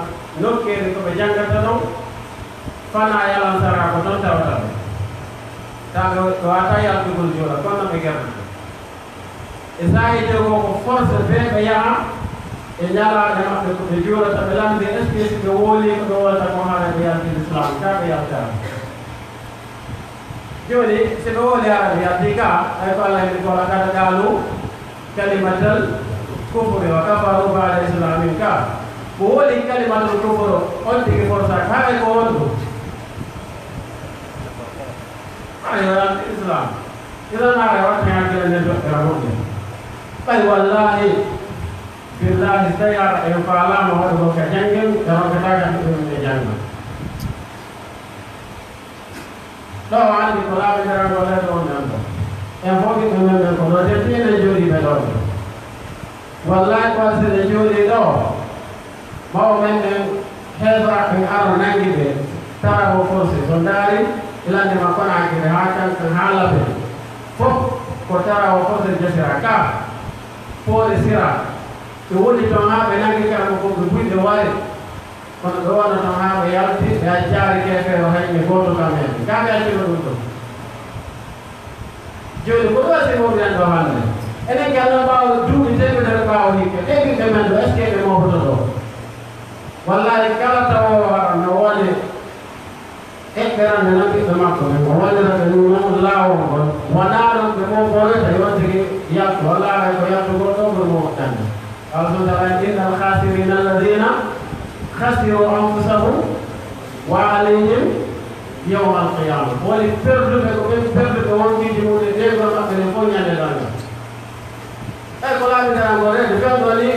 nokkeeli ko ɓe janngata ɗon, fanaa e alansaraa ko ɗon tawata ɓe. Taa ɓe, ɓe waawataa yaltugol juula, kono no ɓe gerdata. E saa'iiji goo ko force fee ɓe yaha e ñalaaɗe maɓɓe ko ɓe juulata, ɓe lanndee est-ce que si ɓe woolii ko ɓe wolata kon haray ɓe yaltii Lislaam, kaa ɓe yaltaali. Jooni, si ɓe woli Arabi yaltii ka, ay ko Alla inni ko, "ولقد قالوا كلمة الكفر وكفروا بعد إسلامهم" ka. Ko woli kalimatul kufru, on tigi forsa ka, ay ko wonɗum? Ay, yo yalti Islam. Idan ara watta hakkille nden toɓɓira moƴƴa. Ay, wallahi, billahi, si tawi ara en faalaama waɗugol ka janngen, ɓe ronkataake ɗum ɓe jannga. Ɗo o anndi ko laaɓindiranɗo leyɗe on nan ɗo. En fof ɓiɓɓe men ɓen ko ɗo teddii, enen jooɗii ɓe ɗo. Wallahi, ko si ɓe jooɗii ɗo, mawɓe men ɓen heeferaaɓe ɓen ara nangi ɓe, tawa ko forcé. So ndaari, Ilande ma konaaki ɓe haa kan kan haa labe. Fof ko tarawa fof en jasira ka. Poore sira. Ɓe woni ton haa ɓe nangi karama ko ɓe buy ɓe wari. Kono ɓe wonno ton haa ɓe yalti ɓe accaari keefeero hay ɓe gooto kam en. Kaa ɓe accino ɗum ɗon. Jooni ko ɗum asi mawɗi nan ɗo hannde. Enen kala ɓaawo duuɓi teemedere ɓaawo hikka. Ɗee ɓiɓɓe men ɗo, est-ce que ɓe mooɓoto ɗo? Wallaahi kala tawoowo haɗa no woni Eɓɓerande non ɓiɓɓe makko ɓen, o wallirata ɗum non laawol ngol. Wonaa non ɓe mooɓoyta yo on tigi yaltu, walla haray ko yaltugol ɗoo ɓuri mo moƴƴande. Allah subhanahu wa ta'ala, "Innal khasirina alladhina khasiru anfusahum wa ahlihim yawmal qiyamah." Woni perduɓe ko ɓen perduɓe wonkiiji mum e ɓeygol maɓɓe ɗen fof ñande darngal. Ɓay ko laabi darangol reedu, ɓen ɗoo ni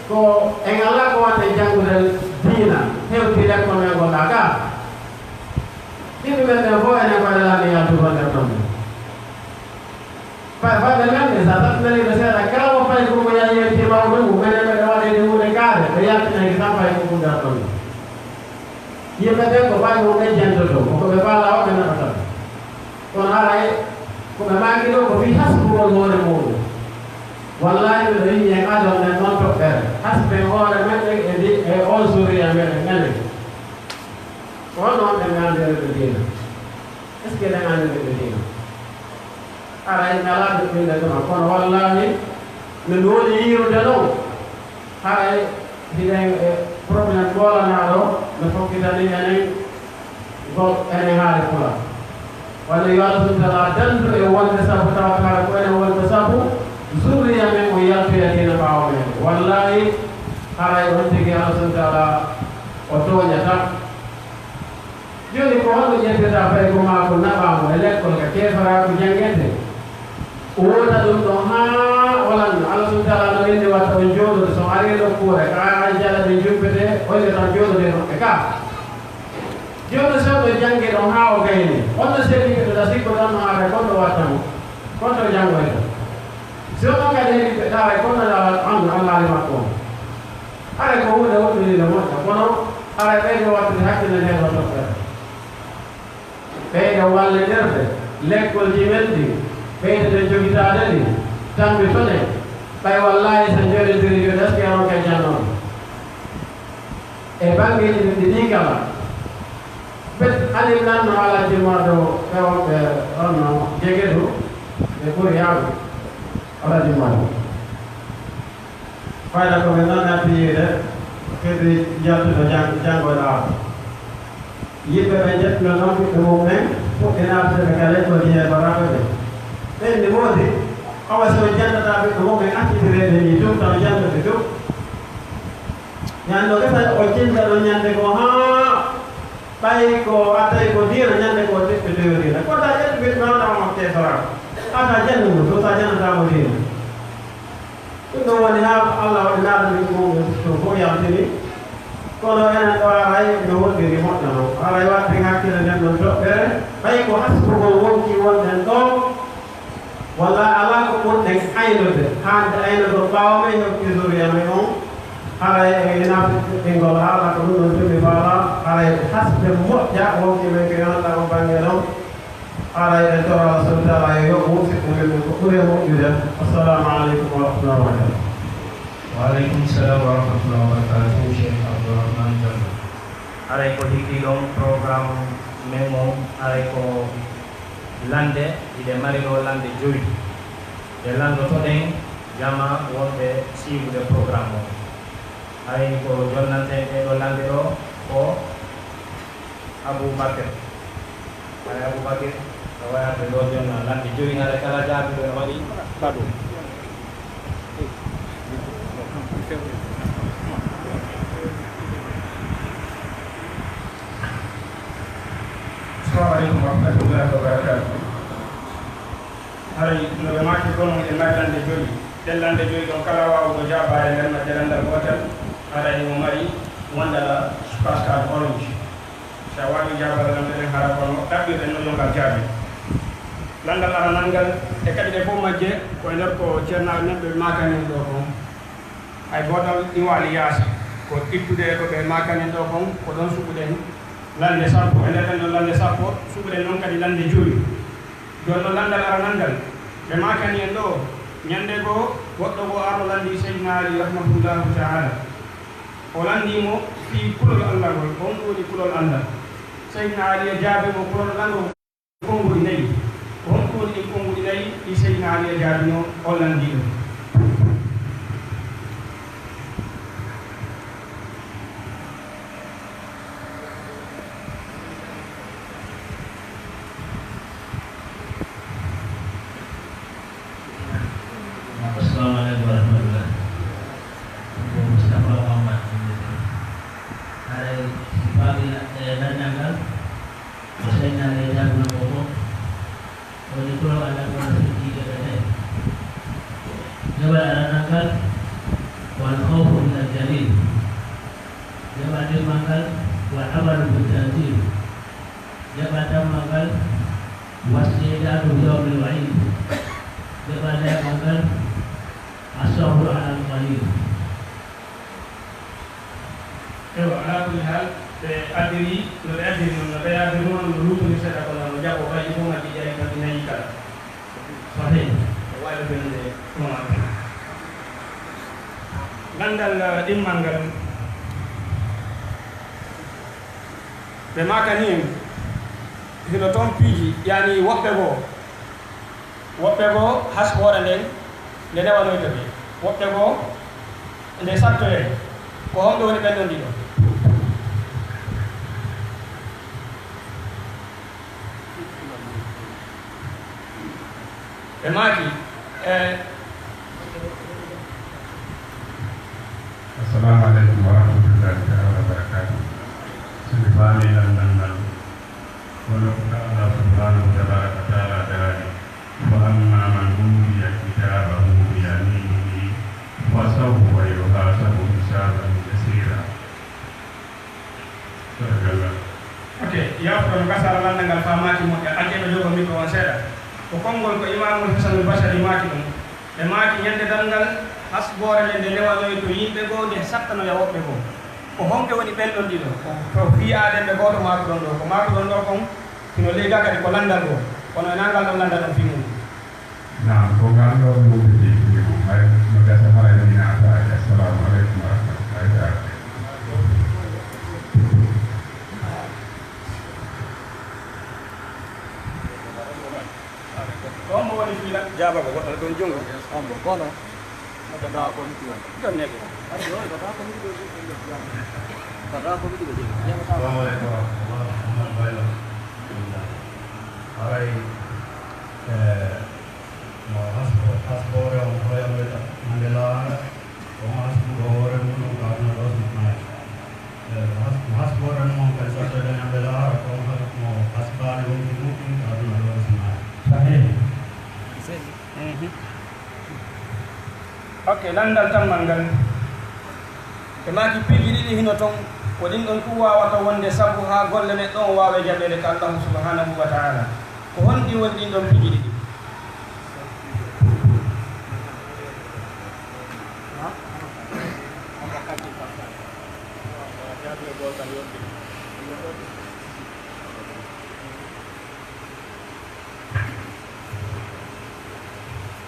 ko en alaa ko waɗde janngude diina, hewti lekkol men ngol ɗaa gaa. Ɓiɓɓe men ɓen fof enen ko enen laami yaltugol nder ɗon. Pay fayɓe men ɓe, sa tawii nanii ɓe seeɗa, kala mo pay ko mo yahi yewti mawɗo mum, menen meɗen waɗeede huunde kaare, ɓe yaltinay kisan pay ko ɗum nder ɗon. Yimɓe ɓen ko pay mum ɓe jentoto, ko ko ɓe faalaa o ɓe naɓata. Kono haray ko ɓe maaki ɗoo ko fii hasbugol hoore muuɗum. Wallaahi miɗo yiɗi en adon men non toɓɓere. Hasben hoore men ɗen e ndi, e on zuriya meɗen enen. Ko honno wonɗen ɓe anndirde diina? Est-ce que eɗen anndiri ɓe diina? Haray mi alaa ɗuɗɗinde tuma, kono wallaahi no mi woni yiirude non, haray hiɗen e problème goolanaaɗo no fokkitani enen, ko enen haali Pulaar. Walla yo Allah subhanahu wa ta'ala dandu e wonde sabu tawata hara ko enen wonde sabu zurriya men o yaltoya diina ɓaawo men. Wallaahi haray on tigi Allah subhanahu wa ta'ala o tooñataa. Jooni ko honno ƴetteta fay ko maa ko naɓaamo e lekkol ka keefaraaku janngete? O wota ɗum ɗon haa o lanna. Allah subhanahu wa ta'ala no inni watta on jooɗoto, so on arii nokkuure, ka an jala ɓe jumpete, on yo tan jooɗodee maɓɓe ka. Jooni so on janngi ɗon haa o gayni, on no seeɗi ɓe ɗo sikko tan no haare kon ɗo watta mo, kon ɗo janngoyta. Si on kadi heɓi ɓe ɗaray kon no ɗaral an, an haali makko on. Haray ko huunde woɗɗunde moƴƴa, kono haray ɓeydo wattude hakkille ndee ɗoo toɓɓere. Ɓeydo wallindirde lekkolji men ɗin, ɓeydoɗen jogitaade ɗi, tammbitoɗen. Ɓay wallaahi so jooɗindiri yo ɗaski aron kay jannoon. E banngeeji ɗin ɗi ɗii kala, bet alim nan no Alhaji Madu e wonɓe on no Jegedu ɓe ɓuri yaago Alhaji Madu. Fayda ko ɓe non naɓɓi yiide, kadi yaltude jang-, janngo e laaɓa. Yimɓe ɓe njettuno non ɓiɓɓe mum ɓen, fuɗɗi naatude ɓe ka lekkol jeebaraaɓe ɓen. Ɓen ni woodi, awa si o jannata ɓiɓɓe mum ɓen accitireede nii tun, taw janndude tun. Ñande o gasa o jinda ɗon ñande goo haa ɓay ko a tawi ko diina ñande goo teɓɓitoyo diina. Ko ta ƴettu ɓiɓɓe on tawa mo keesoraa. A ta janndu mo, so ta jannata mo diina. Ɗum ɗon woni haa Allah waɗi naatani ɗum ɗum fof yaltini. Kono enen ɗo haray no woɗɗiri moƴƴano. Haray waɗten hakkille nden ɗon toɓɓere. Ɓay ko hasbugol wonkii wonɗen ɗo, walla alaa ko ɓurɗen aynude, haande aynugol ɓaawo men hewti zuriya men on. Haray e nafi ɗingol haala ko ɗum ɗon tumi faala. Haray hasbe moƴƴa wonkii men ko yonata on bannge ɗon. Haray en tora Allah subhanahu wa ta'ala yo yoɓu sikkuɓe men ko ɓuri e moƴƴude. Assalamu aleykum wa rahmatullahi wa barakatuh. Wa aleykum salam wa rahmatullahi wa barakatuh, Cheikh Abdourahmane Diallo. Haray ko hikki ɗon programme men on, haray ko lande, hiɗe mari ɗo lande jowi. Ɗe landotoɗen jama wonɓe siiwude programme on. Haray ko jonnanten ɗee ɗo lande ɗo ko Abou Bakr. Haray Abou Bakr, ko wayata ɗo jonna lande jowi, haray kala jaabiiɗo no waɗi kado. Assalamu aleykum wa rahmatullahi wa barakatuh. Haray no ɓe maaki kono e mari lande jowi. Ɗen lande jowi ɗon kala waawuɗo jaabaade nder majje landal gootal, haray himo mari one dollar Superstar Orange. Si a waawii jaabaade lamɗe ɗen, hara kono ɗaɓɓirɗen no yo ngal jaabe. Lanndal aranal ngal, e kadi ɗe fof majje, ko e nder ko ceernaaɓe men ɓe maakanin ɗoo kon. Hay gootal iwaali yaasi, ko ittude e ko ɓe maakanin ɗoo kon, ko ɗon suɓuɗen. Lande sappo, e nder ɗen ɗon lande sappo, suɓuɗen non kadi lande jowi. Jooni non landal aranal ngal, ɓe maakani en ɗoo, ñande goo, goɗɗo goo arno landii Seydina Ali rahimahullahu ta'ala. O landii mo fii kulol Alla ngol, ko honɗum woni kulol Alla? Seydina Ali e jaabii mo kulol Alla ngol. Konguɗi nayi. Ko honɗum woni ɗin konguɗi nayi ɗi Seydina Ali e jaabino on landiiɗo? Assalamu aleykum wa rahmatullah. Ko Moustapha Mouhammad. Haray si faami e landal ngal, Ko Seydina Aliyu jaabino ko fof, woni kulol Alla ngol no fecci geɓe nayi. Geɓal aranal ngal, wal khawfu min al jalil. Geɓal ɗimmal ngal, wal amalu bit tanzil. Geɓal ɗimmal ngal, wal isti'dadu li yawmil wa'id. Geɓal nayaɓal ngal, as sabru alal qalil. Ewa, alaa kulli haal, ɓe addiri, no ɓe addiri non, no ɓe addiri non, no luutuni seeɗa kono no jaɓo, ɓay ɗi fof majji ƴawi tan ɗi nayi kala. Sahih. Ko wawi wonde ɗum. Landal, eh, ɗimmal ngal, ɓe maakani en, hino toon piiji, yani woɓɓe goo, Woɓɓe goo, hasboore nden nde newanoyto ɓe. Woɓɓe goo, nde sattoyay. Ko honɓe woni ɓen ɗon ɗiɗo? Ɓe maaki, e. Assalamu aleykum wa rahmatullahi ta'ala wa barakatuh. So mi faamii landal ngal, kono ko Allah subhanahu wa tabaraka wa ta'ala daali, "Wa amma man utiya kitabahu bi yaminihi, fa sawfa yuhasabu hisaban yasira." Barakallah. Ok, yaafuɗon kasara landal ngal faamaaki moƴƴa, accee ɓe jogoo mikro on seeɗa. Ko konngol ko Imaamul Hasanul Basari maaki ɗum. Ɓe maaki, ñande darngal, hasboore nden nde newanoyto yimɓe goo, nde sattanoya woɓɓe goo. Ko honɓe woni ɓen ɗon ɗiɗo? Ko, ko fii aaden ɓe gooto maakuɗon ɗoo. Ko maakuɗon ɗoo kon, hino ley gaa kadi ko landal goo. Kono e naa ngal ɗon landal on fii mun? Naam, ko ngal ɗon mun fii mun. Hay no gasa haray mi naataade. Assalamu aleykum wa rahmatullahi ta'ala. Ko hombo woni fii la-, jaabagol goɗɗo ɗon junngo? Hombo kono? Ko daa ko miti woni. Jonne ko. Ko daa ko miti ɗo. Ko daa ko miti ɗo. Assalamu aleykum wa rahmatullah. Muhammad Baylo. Haray, eh, mo hasbo-, hasboore on hoyamɓe ñande laaɓa. Ko mo hasbuɗo hoore mum ɗum ko aduna ɗo so maaki. E, mo has-, mo hasboore mum on kadi sattoyde ñande laakhara, ko mo has-, mo hasbaani wonki mum ɗum ko aduna ɗo so maaki. Sahih. Mhm. Ok, landal tammal ngal. Ɓe maaki piiji ɗiɗi hino ton, ko ɗin ɗon tun waawata wonde sabu haa golle neɗɗo on waawe jaɓeede ka Allahu subhanahu wa ta'ala. Ko honɗi woni ɗin ɗon piiji ɗiɗi?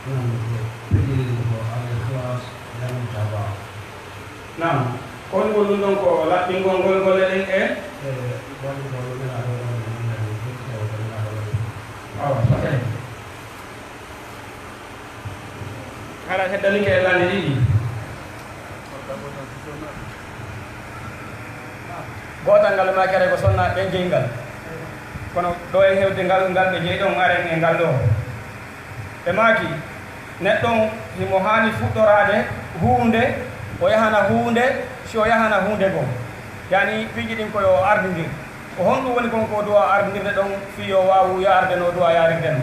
Naam, ko piiji ɗiɗi ko al-ikhlas, wal mutabaa. Naam, ko honɗum ɗum ɗon ko laɓɓingol ngol golle ɗen e? E wallugol Nelaaɗo on, on nani, e wallugol Nelaaɗo on. Awa, sahih. Hara heddanike e lande ɗiɗi. Gootal ngal maaki haray ko sonna ɓen jeyi ngal. Kono ɗo en hewde ngal, ngal ɓe jeyi ɗon, aren e ngal ɗo. Ɓe maaki, neɗɗo on himo haani fuɗɗoraade huunde, o yahana huunde, si o yahana huunde goo. Yani piiji ɗin ko yo ardindir. Ko honɗum woni kon ko du'a ardindirde ɗon fii yo waawu yaarde no du'a yaarirde non?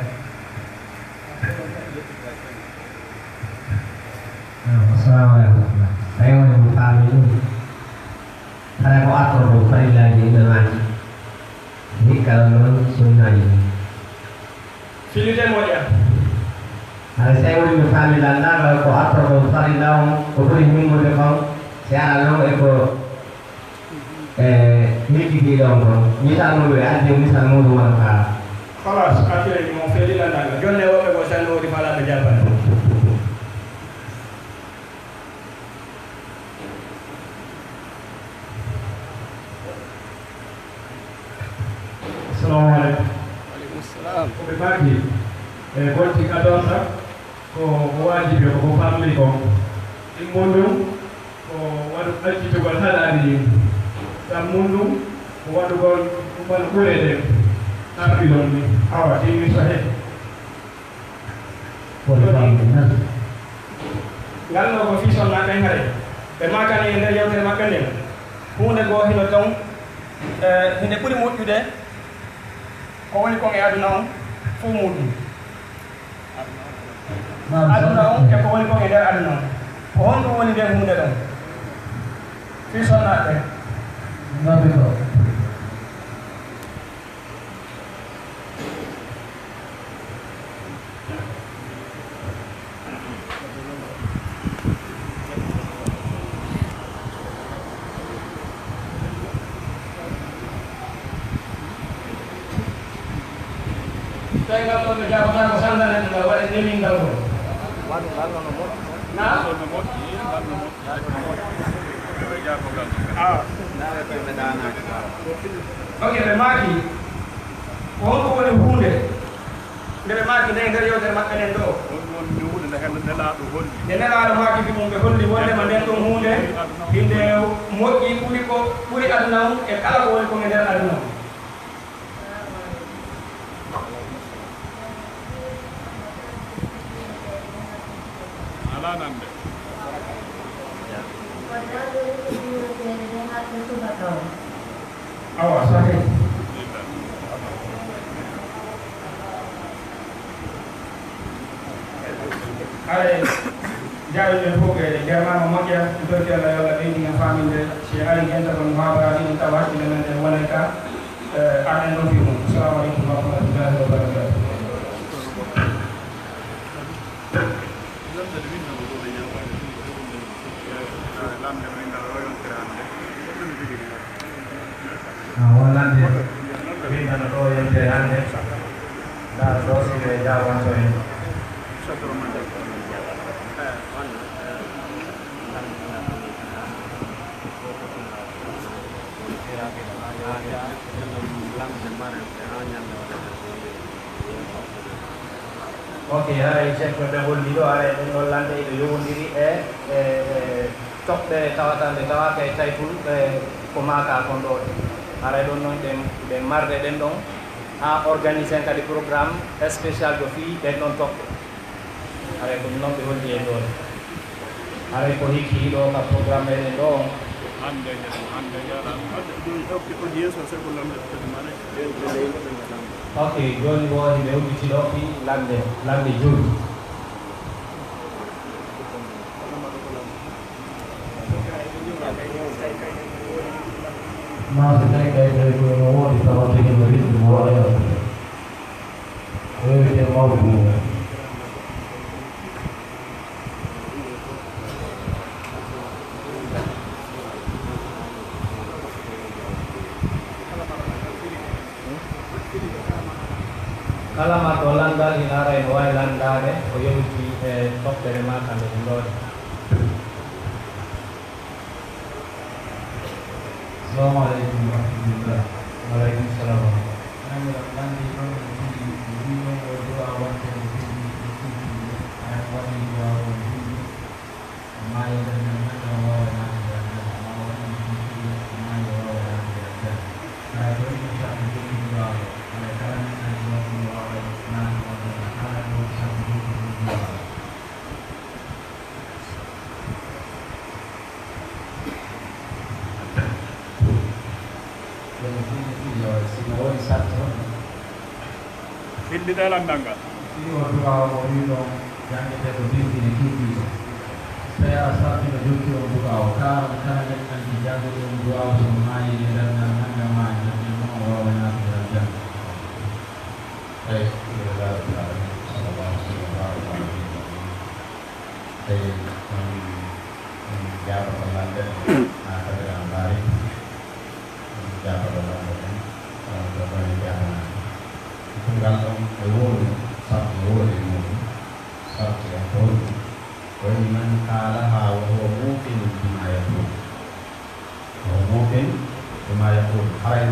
Assalamu aleykum. Tawi woni mo faami ɗum. Hara ko artorɗo farillaaji ɗin ɓe maaki. Hikka ɗon ɗon sunnaaji ɗin. Fillitee moƴƴa. Hara si tawi woni mi faami lanndaagal ko artorɗo farilla on, ko ɓuri himmude kon, si ara non e ko E, yejjitiiɗo on kon, misal mun ɓe addi, misal mun wano ka. Khalas, acciree mo feli lanndal. Jonne woɓɓe goo tan no woodi falaaɓe jaabani. Assalamu alaikum. Wa alaikum salam. Ko ɓe maaki, e, gonti ka donta, ko, ko waajibi, ko ko farli kon. Ɗimmun ɗum, ko waɗu accitugol halali ɗin. Ɗammun ɗum, ko waɗugol ɗumal ɓure ɗen. Arɗi ɗon ni, awa, timmi sahe. Ko ɗon ni. Ngal ɗoo ko fii sonnaaɓe ɓen hare. Ɓe maakani e nder yewtere maɓɓe nden. Huunde goo hino ton, e, hinde ɓuri moƴƴude ko woni kon e aduna on fow muuɗum. Aduna on e ko woni kon e nder aduna on. Ko honɗum woni nden huunde ɗon? Fii sonnaaɓe ɓen. Tawi ngal ɗoo ɓe jaabotaako sannda nen ngal waɗa ndemin ngal ɗoo. Naa? Ah. Ok, ɓe maaki, ko honko woni huunde nde ɓe maaki nde e nder yewtere maɓɓe nden ɗoo? Honɗum woni nde huunde nde hel-, Nelaaɗo holli? Nde Nelaaɗo maaki fii mun, ɓe holli wondema nden ɗon huunde hinde moƴƴi ɓuri ko, ɓuri aduna on e kala ko woni kon e nder aduna on. Alaa nande. Awa, sahih. Hare, jaaɗo ɓe fof ɓe jarnaama moƴƴa, mi torki Allah yo Allah ɓeydin en faaminde, si en ari gentagol muhaabara ɗin, tawa hakkille men ɗen wonay ka, eh, arɗen ɗon fii mum. Assalamu aleykum wa rahmatullahi wa barakatuh. Ah, won lamɓe windano ɗo yontere hannde. Ndaa ɗo si ɓe jaabanto en. Ok, haray ceertuɓe ɓe holli ɗo, haray ɗum ɗon lamɓe ɗo yowondiri e, e, e toɓɓere tawata nde tawaaka e taytul, e, ko maaka kon ɗo. Haray ɗon non ɗen, ɗen marde ɗen ɗon, haa organiser en kadi programme spécial ɗo fii ɗen ɗon toɓɓe. Haray ko ɗum non ɓe holli en ɗo. Haray ko hikki ɗo ka programme meɗen ɗo on. Hannde, hannde, hannde. Ok, jooni woo hiɓe udditi ɗo fii lamnde, lamnde jowi. Maa si tawi kay tawi ko no woodi tawa tigi no winndi mo waɗa yaltude. Ko wiyetee mawɗo mum. Kala marɗo lanndal ina ara ina waawi lanndaade ko yowiti e toɓɓere maa ka nde ɗum ɗoo ɗe. Assalamu aleykum wa rahmatullah. Wa aleykum salam wa rahmatullah. Nani lamndi ɗon no tigi, mi wi'i on o du'a waɗde no tigi, no tigi, no tigi, no tigi, no tigi. Amma yo ɓe men nannga o waaway naatude aljanna, amma o waɗi ɗum tigi, amma yo waaway naatude aljanna. Hara ko ɗum saabi jokki du'aawo, hara kala men anndi wonko mo waaway naatude aljanna, kala ko woni saabi jokki ɗum du'aawo. Yo no tigi tigi, yo, si no woni sarti honɗum? Fillita e lanndal ngal. Fii on du'aawo mo wi'uɗon janngetee ko bimbi e kiikiiɗe. Tawi a sarti no jokki on du'aawo. Kaa on kala men anndi jannguɗo on du'aawo so o maayii e nder ngal nannga maa e nder ɗen non o waaway naatude aljanna. Eyi, alhamdulillahi rabbil alamin. Sallallahu wa sallam wa baraka ala nabiyyina Muhammad. Eyi, on, on jaabata lanndal haa kabira mbaari.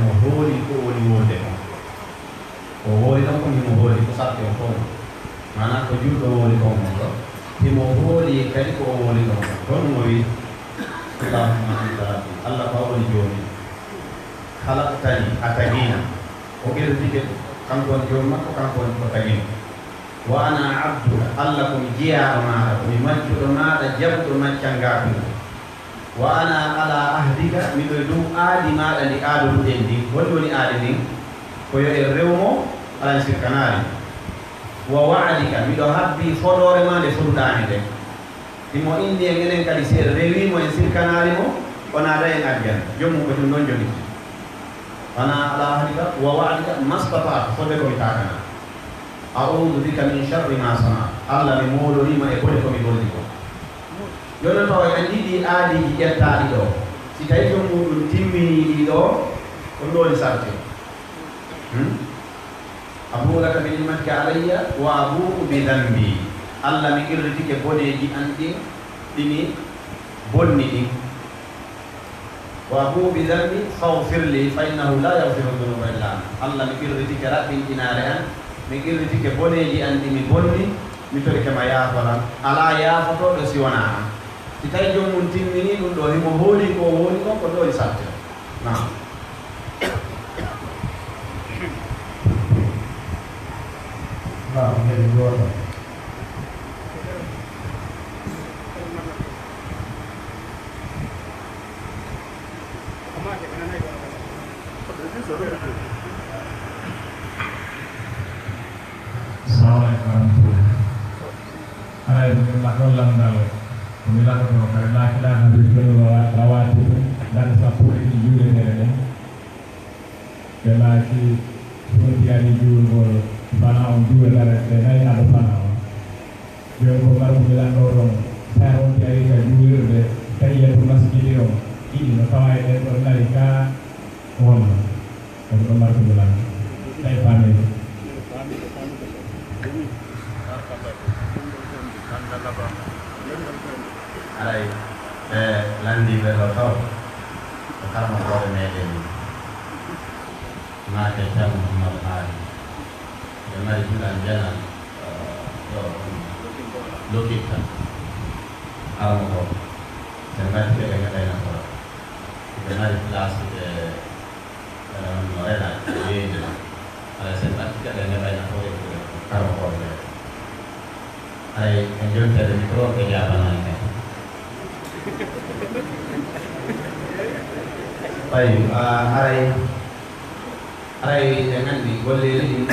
Mo hooli ko o woni wolde kon. Ko o hooli ɗon kon, himo hooli ko sarti on fow. Maanaa ko julɗo hooli kon on ɗon, himo hooli kadi ko o hooli ɗon kon. Ko honɗun o wi'i? "Allahumma anta rabbi." Alla ko an woni Joomi. "Khalaqtani", a tagii lan. O qirritike kanko woni Joomi makko, kanko woni ko tagii mo. "Wa ana abduka", Alla ko mi jiyaaɗo maaɗa, ko mi maccuɗo maaɗa, jaɓuɗo maccangaakun. "Wa ana ala ahdika", miɗo e dow aadi maaɗa ndi aadoruɗen ndin. Holi woni aadi ndin? Ko yo en rewu mo, alaa en sirkanaali. "Wa wa'dika", miɗo habbii fodoore maa nde foduɗaa mi nden. Himo inni en enen kadi, si en rewii mo, en sirkanaali mo, o naaday en aljanna. Jom mun ko ɗun ɗon jogiti. "Wa ana ala ahdika wa wa'dika mastata'tu", fodde ko mi taakanaa. "A'udhu bika min sharri ma sana'tu", Alla, mi moolorii ma e bone ko mi golli kon. Jooni non, tawa en anndii ɗii aadiiji ƴettaaɗi ɗoo. Si tawii jom muuɗun timminii ɗii ɗoo, ko honɗun woni sarti? Hmm? "Abu'u laka bi ni'matika alayya wa abu'u bi dhanbi." Alla, mi qirritike boneeji an ɗin, ɗi mi bonni ɗin. "Wa abu'u bi dhanbi faghfir li fa innahu la yaghfiru dhunuba illa anta." Alla, mi qirritike raɓɓinɗinaare an, mi qirritike boneeji an ɗi mi bonni, mi torike ma yaafo lan. Alaa yaafotooɗo si wanaa an. Si tawii jom mun timminii ɗun ɗoo, himo hoolii ko o hooli kon, ko ɗun woni sarti. Naam. Naam, heɗi gooto. Assalamu aleykum wa rahmatullah. Haray, min laɗɗon lanndal, ko mi laɗɗotoo kadi, naafilaji, naafilaji, rawaatibi, darɗe sappo e ɗiɗi juuleteeɗe ɗen. Ɓe maaki, si on tigi arii juulgol, fana on juula darɗe nayi ado fana on. Jooni ko marmi lanndoo ɗon, si on tigi arii ka juulirde, tahiyatul masjidi on, ɗiɗi no fawaa e ɗen ɗon nayi ka honno? Ko ɗon marmi lanndoo. Tawi faamii. Haray ɓe lanndiiɓe ɗoo taw ko karamokooɓe meɗen Maake Ceerno Muhammadu Haadi. Ɓe mari duɗal njanal, eh, ɗoo, Lokitta. Karamokooɓe. Sen mbattike ɓe ngaɗay nafoore. Ɓe mari place ɓe Aɗa wonno rena, yeeyde. Alaa sen ɓattike ɗen heɓay nafoore e kuuɗe karamokooɓe ɓen. Haray en jonteede micro, ɓe jaabanaani kadi. Tawi, a, haray, haray en anndi golleeli ɗin,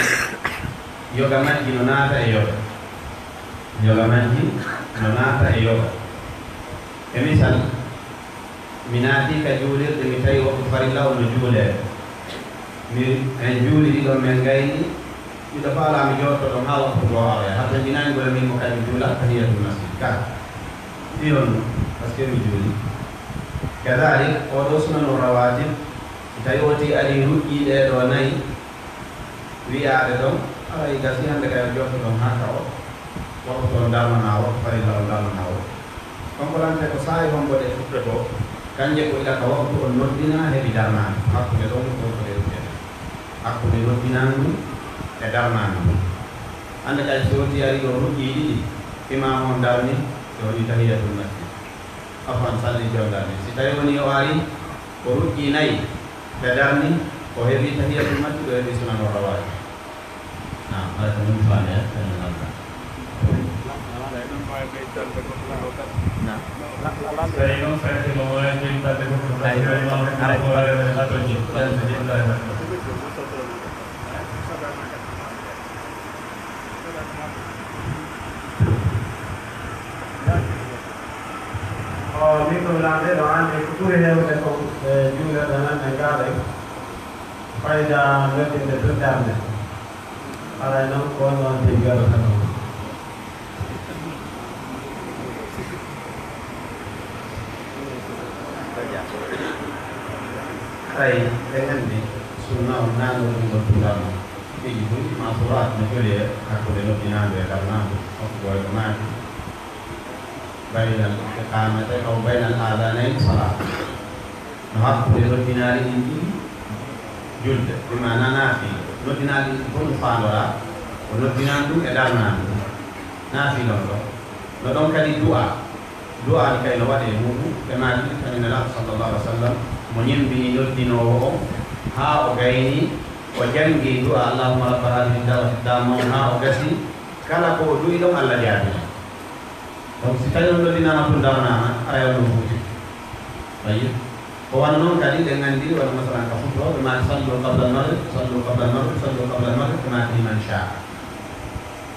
yoga majji no naata e yoga. Yoga majji no naata e yoga. E misal, mi naatii ka juulirde, mi tawi waqtu farilla on no juulee. Mi, en juuli ɗiɗon, men gayni. Miɗo faalaa mi jooɗoto ɗon haa waqtu goo aroya. Haa tonjinaani golle min mo kadi mi juula tahiyatul masjid. Ka ɗi honno? Parce que mi juuli. Kadalik, oo ɗoo sunanu rawaatib, si tawi woti arii ruƴƴii ɗee ɗoo nayi, wi'aade ɗon, haray gasii hannde kay o jooɗoto ɗon haa ka o waqtu on darnanaa, waqtu farilla on darnanaa o. Konkolante ko saa'i hombo ɗe fuɗɗotoo, kanje ko ila ka waqtu on noddinaa heɓi darnaandu, hakkunde ɗon ɗon ko ɗe ruƴƴata. Hakkunde noddinaandu e darnaandu. Hannde kay so woti arii ɗoo ruƴƴii ɗiɗi, imaamu on darni, ɓe woni tahiyatul masjid. Afwan, salli jonɗa ni. Si tawi woni o ari, o ruƴƴi nayi, ɓe darni, o heɓi tahiyatul masjid, o heɓi sunanu rawaatib. Naam, hara ko min faami, eh, ko min ngalta. Naam. Tawi noon, fayde no waawi ɓeydaade ko ɗum. Aray, aray, aray. O, min ɗum laamɗe ɗo anndi ko ɓuri heewde ko, e, juulirɗe men ɗe ngaɗen. Fayda noddinde tun darnde. Haray noon ko noon tigi gaɗata ɗum. Haray, en anndi sunna on naano ɗum noddugal. Piiji buy, maasuraat no joli e hakkunde noddinaandu e darnaandu, on ko ɓooyɗo maaki. Baynal iqaamatayn aw baynal aadaanayni salaa. No hakkunde noddinaari ɗin ɗiɗi, Julde, bi maana naafila. Noddinaali ɗin fof no faandoraa, ko noddinaandu e darnaandu. Naafila no ɗon. No ɗon kadi du'a. Du'a ni kay no waɗee e muuɗum, ɓe maaki, kadi Nelaaɗo sallallahu alaihi wa sallam, mo ñemmbini noddinoowo on, haa o gayni, o janngi du'a, "Allahumma rabba hadhihi da'wati tamma" on, haa o gasi, kala ko o du'i ɗon, Allah jaabinay. Donc, si tawii on noddinaama tun darnaama, aray on ɗon fuuti. Ayi? Ko wano non kadi, ɗen anndi, wano masalan ka futuro, ɓe maaki, "Sallu qabla al-maghrib, sallu qabla al-maghrib, sallu qabla al-maghrib," ɓe maaki, "Liman sha'a."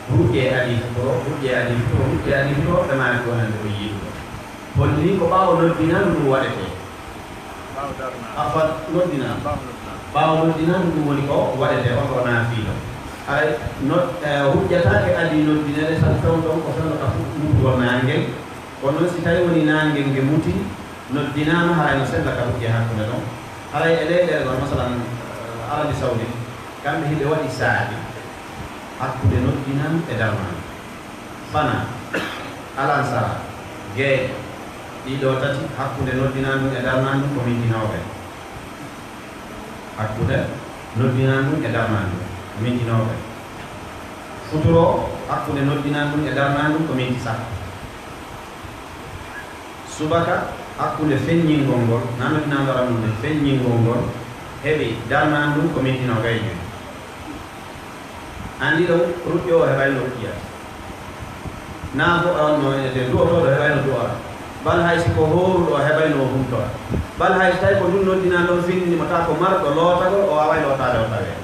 Ruƴƴe adii futuro, ruƴƴe adii futuro, ruƴƴe adii futuro, ɓe maaki wonande o yiɗuɗo. Holli ko ɓaawo noddinaandu ɗum waɗetee. Ɓaawo darnaa. Afwan, noddinaandu. Ɓaawo noddinaandu. Ɓaawo noddinaandu ɗum woni ko waɗetee, on ɗoo naafiila. Haray no, eh, ruƴƴataake adii noddineede, sabu fewndo on ko fewndo ka fuɗ-, mutugol naange. Kono non si tawii woni naange nge muti, noddinaama, haray no sella ka ruƴƴe hakkunde ɗon. Haray e leyɗeele ɗon, masalan, eh, Arabie Saoudite, kamɓe hiɓe waɗi saa'i hakkunde noddinaandu e darnaandu. Fana, alansara, gee, ɗii ɗoo tati, hakkunde noddinaandu e darnaandu ko minti noogay. Hakkunde noddinaandu e darnaandu ko minti noogay. Futuro, hakkunde noddinaandu e darnaandu ko minti sappo. Subaka, hakkunde feññingol ngol, na noddinaandu arandu ndun, feññingol ngol, heɓi darnaandu ndun ko minti noogay e joy. Anndi ɗon, ruƴƴoowo heɓay no ruƴƴira. Naa ko on no wi'etee, du'otooɗo heɓay no du'ora. Bal hay si ko hooruɗo, o heɓay no o humtora. Bal hay si tawi ko ndun noddinaa ndon findini mo, taa ko marɗo lootagol, o waaway lootaade o tawee.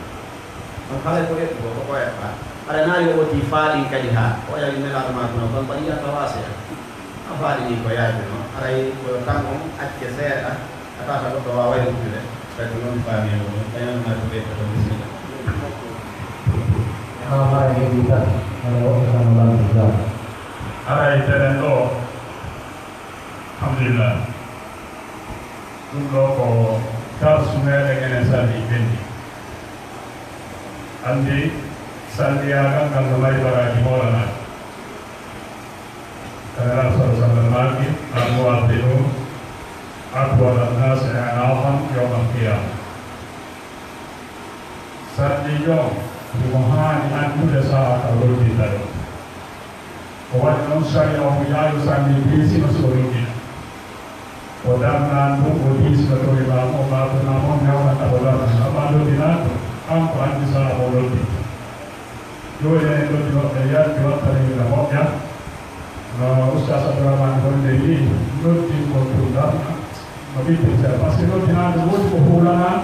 On kala ko eɓɓugol, ko ko eɓɓaa. Haray naa yo oti faaɗin kadi haa, o yawi Nelaaɗo maako no, kon qad ya'ta wasi'a. A faaɗini ko yaajuno, haray ko yo tan on acce seeɗa, a tawata goɗɗo waaway wujjude, tawi ko non faami e muɗum, tawi on maa ko ɓeyta to, bisimilla. Haa mara heɓi tan, haray woɓɓe tan no lamndi jam. Haray tenen ɗoo, alhamdulillah. Ɗum ɗoo ko darsu meɗen enen salli ɓenni. Anndi salliyaagal ngal no mari baraaji mawlanaaɗi. Kala Rasul sallallahu alaihi wasallam, "Al-mu'adhdhinu atwala an-nasi a'naqan yawm al-qiyamah." Salliijo on, himo haani anndude sahaa ka o nodditta ɗon. Ko waɗi non, sariya on yaawi salli diisino si o noddina. O darnan ɗum, o diisino to imaam o, maa ko imaam on newnata o darnan. Amma noddinaaɗo, kanko anndi sahaa mo nodditta. Jooni en noddi woɓɓe, yalti wattani hino moƴƴa. No Ustaas Abdourahmane Holley wi'i, noddingol ɗum darna no ɓiɗɗi seeɗa. Par ce que noddinaaɗo woodi ko huulanaa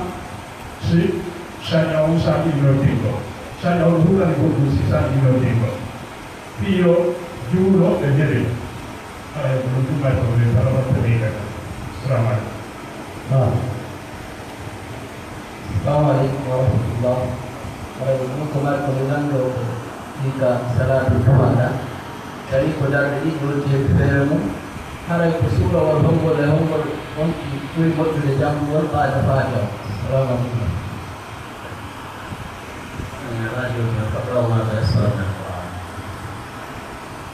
si sariya on sarɗi noddingol. Sariya on huulani goɗɗum si sarɗi noddingol. Fii yo juulo ɓe neli. Haray ko ɗum ɗum ɓay ko ɓe kala waɗta ɓe kadi. Assalamu aleykum. Naam. Assalamu aleykum wa rahmatullah. Haray ko ɗum ko mari ko mi lanndoo ko fii ka salaatul jumaa ɗan. Tawi ko darɗe ɗiɗi wonti e feere mum. Haray ko suurawol honngol e honngol wonti ɓuri moƴƴude janngugol ɓaada Faatiha? Assalamu aleykum. Eh, radio kan ko ɗo wonata e salon en ko an.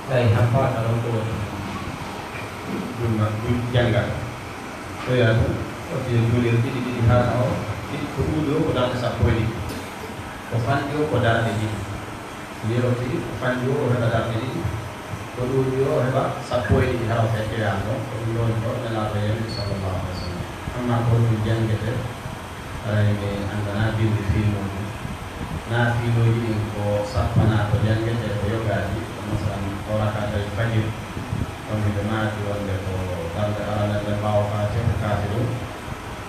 Tawi haɓɓaaka ɗon ko woni. Ɗum ma-, ɗum janngal. Ɗo yaha ɗum, watti e duulel ɗiɗi, ɗiɗi haa tawa, ɗiɗi ko ɗuuɗi o ko darɗe sappo e ɗiɗi. Ko fanɗi o ko darɗe ɗiɗi. Nii o tigi, ko fanɗi o o heɓa darɗe ɗiɗi. Ko ɗuuɗi o o heɓa sappo e ɗiɗi haa o feccoyaa ɗon. Ko ɗum ɗon ko Nelaaɗo yamiri sallallahu alaihi wa sallam. Amma ko ɗum janngetee, Haray mi anndanaa binndi fii muuɗum. Naafiilooji ɗin ko sappanaa ko janngetee ko yogaaji, ko masalan, o rakaatay fajiri. Ɗon hiɓe maaki wonde ko darnde aranere nden ɓaawo Faatiha ko Kaafirun,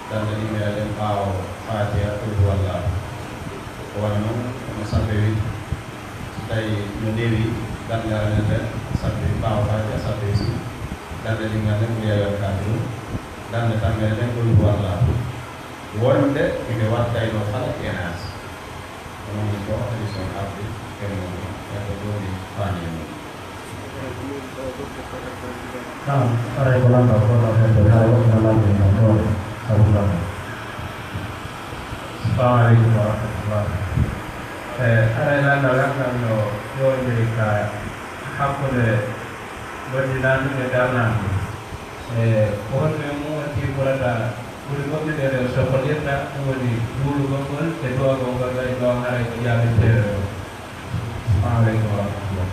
darnde ɗiɗmere nden ɓaawo Faatiha Qul huwallaahu. Ko wano non, no sabbe wi'i, so tawii no newii, darnde aranere nden sabbe ɓaawo Faatiha, sabbe wi'i, darnde ɗiɗmere nden Qul yaa ayyuhal Kaafirun, darnde tammere nden Qul huwallaahu. Wonde hiɓe wattaynoo Falaq e Naas. Ko non ko hadis on ardi e muuɗum, e ko ɗum faami e muuɗum. Naam, haray ko lanndal ko ɗon heddo, haray woɓɓe no lanndini non ɗon, sabu lanndal. Assalamu aleykum wa rahmatullah. E, haray lanndal ngal no ƴoƴiri ka hakkunde noddinaandu e darnaandu. E, ko honɗum e mum wonti ɓurata ɓuri moƴƴude e nder sokko? Hollirta ɗum woni juulugol ngol e du'agol ngol, ngari ɗon haray ko jaabinteeɗo ɗon. Assalamu aleykum wa rahmatullah.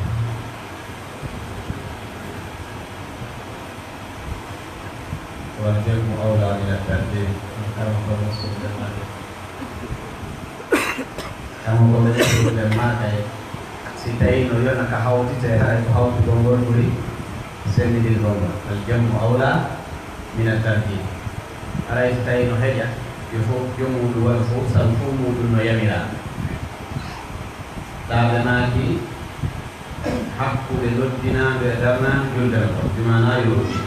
Wal jam'u awla min at-tartib. Karamoko Mansuur Demba. Karamoko Mansuur Demba kay, si tawii no yona ka hawtitee, haray ko hawtugol ngol ɓuri senndirgol ngol. Al jam'u awla min at-tartib. Haray si tawii no heƴa, yo fof, yo muuɗum waɗu fof, sabu fof muuɗum no yamiraa. Taa ɓe maaki, hakkunde noddinaandu e darnaandu julde no ɗon, bi maanaa yo ruttu.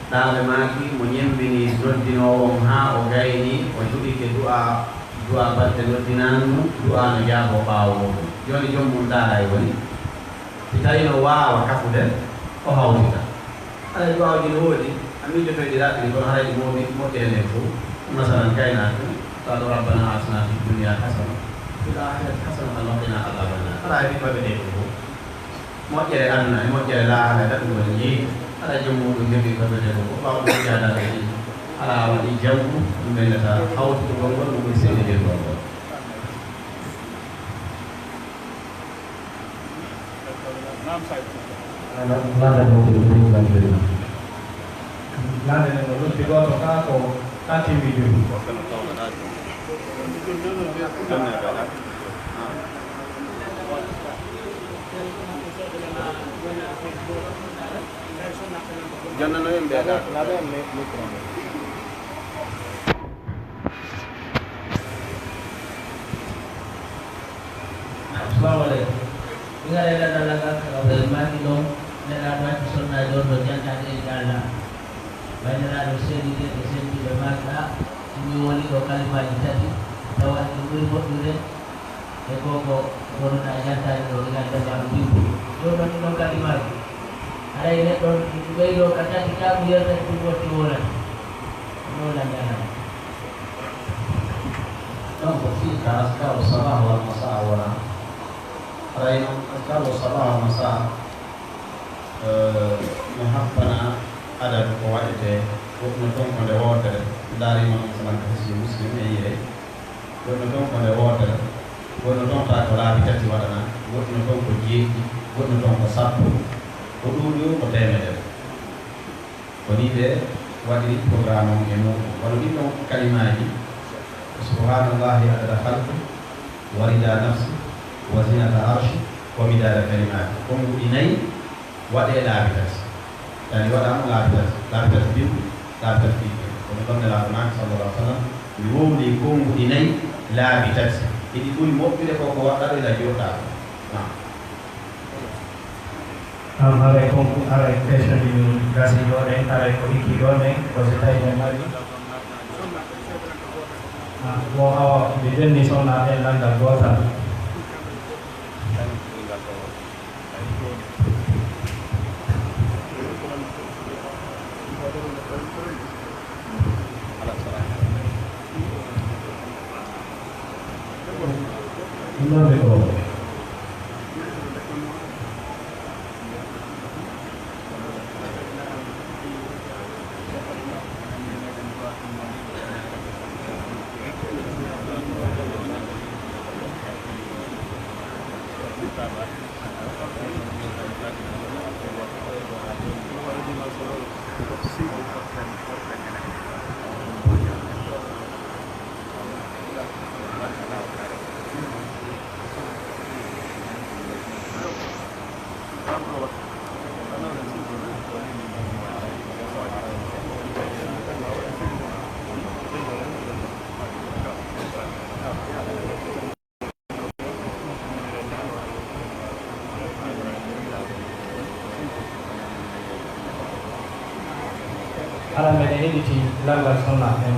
Taa ɓe maaki, mo ñemmbini noddinoowo on haa o gaynii, o du'ike du'aa, du'aa batte noddinaandu ndun, du'aa no jaaboo ɓaawo muuɗum. Jooni jom mum daaray woni, si tawii no waawa kafude, o hawtita. Haray du'aawuji no woodi, a miijotoyɗi raɓɓiɗi, kono haray ɗi moƴƴi, moƴƴere nden fow. Masalan, gaynaako, taa ɗo, "Rabbana atina fid dunya hasana, fil akhirati hasanatan wa qina adhaban nar." Haray ɓiɓɓe ɓe ɗe ɗum fow. Moƴƴere aduna e moƴƴere laakhira, ɗaɗum woni yiide. Haray jom muuɗum heɓi ko wiyetee ko, ko ɓaawo ɗum jaadaade ɗi. Hara a waɗi janngu, ɗum ɓe wi'ata hawtugol ngol, ɗum woni senndirgol ngol. Naam, Saïd. Naam, naam, naam. Naam, naam, naam. Naam, naam, naam. Lande nden no lutti gooto kaa ko kaa timmi jowi. Jonnano en mbeɗa. Assalamu aleykum. Mi ngarii e lanndal ngal, ka Abdel maaki ɗon, Nelaaɗo acci sonnaajo on no jantaade, inchallah. Ɓay Nelaaɗo seedii ɓe, ɓe seedii ɓe maaki, "Ah, si mi wowlii ɗoo kalimaaji tati, tawa ɗi ɓuri moƴƴude e ko ko wonunɗaa jantaade ɗoo, ila jagaaɗo bimbi." Ɗoo ɗon ɗi ɗon kalimaaji. Haray neɗɗo on, ɗi ɓeydoo ka tati, kaa ko yerta ɗi ɗum watti wowlata. Ɗum wowlata njanaa. Donc, fii ka askaru sabah wal masa wona, haray non askaru sabah wal masa, eh, no happana adadu ko waɗetee, goɗɗum no ton ko nde wootere, ndaari non ko sanan ko Hisnu Muslim e yi'ay, goɗɗum no ton ko nde wootere, goɗɗum no ton taa ko laabi tati waɗanaa, goɗɗum no ton ko jeeɗiɗi, goɗɗum no ton ko sappo, ko ɗuuɗi ko teemedere. Ko nii ɓe waɗiri programme on e muuɗum. Wano ɗin ɗon kalimaaji, subhaanallahi adada khalqi, wa rida nafsi, wa zinata arshi, wa midada kalimaati. Konnguɗi nayi waɗee laabi tati. Yani waɗaama laabi tati, laabi tati bimbi, laabi tati ɓiɓɓe. Kono ɗon Nelaaɗo maaki, sallallahu alaihi wa sallam, mi wowlii konnguɗi nayi laabi tati. Hiɗi ɓuri moƴƴude ko ko waɗɗaa ɗo ila jooɗɗaa. Naam. An haray kon, haray question ɗin gasii ɗoo ɗen, haray ko hikki ɗoo ɗen, ko si tawii ɓe mari. Ah, bon, awa, mi ɓenni sonna e lanndal gootal. Ɗum ɗon ɓe ɗoo. Hara meɗen heɗiti lanndal sunna en.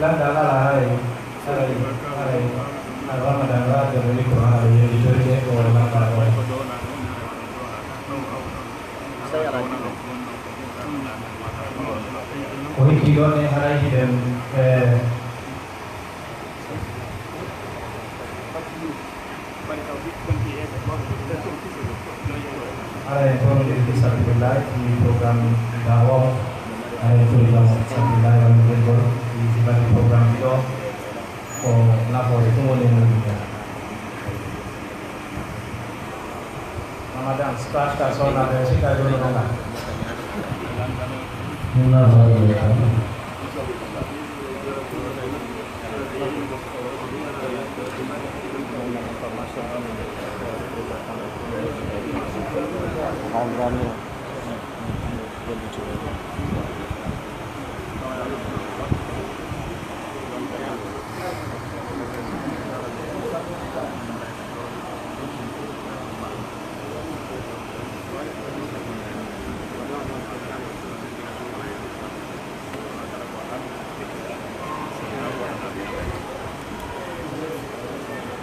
Lanndal alaa haray, haray, haray, Ramadan laato no wikko haray yeeɗi torike ko woni lanndal ɗo. Ko hikki ɗon e haray hiɗen, e, haray en toon ɗin fi sabilillahi, fi programme daawa o. Haray en toon ɗon fi sabilillahi, walla ngel gol, fi sifati programme ɗiɗo. Ko nafoore ɗum woni e mum. Ramadan, star star sona de sika jono nanga.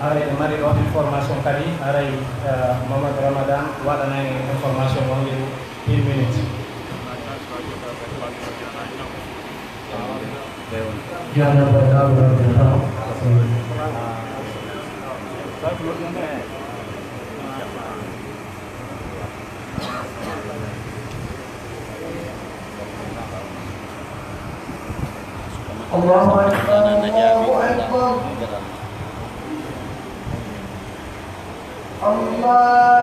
Haray en mari ɗo information kadi, haray, eh, Mamadou Ramadan waɗanay en information on yeru une minute. الله أكبر، الله أكبر. الله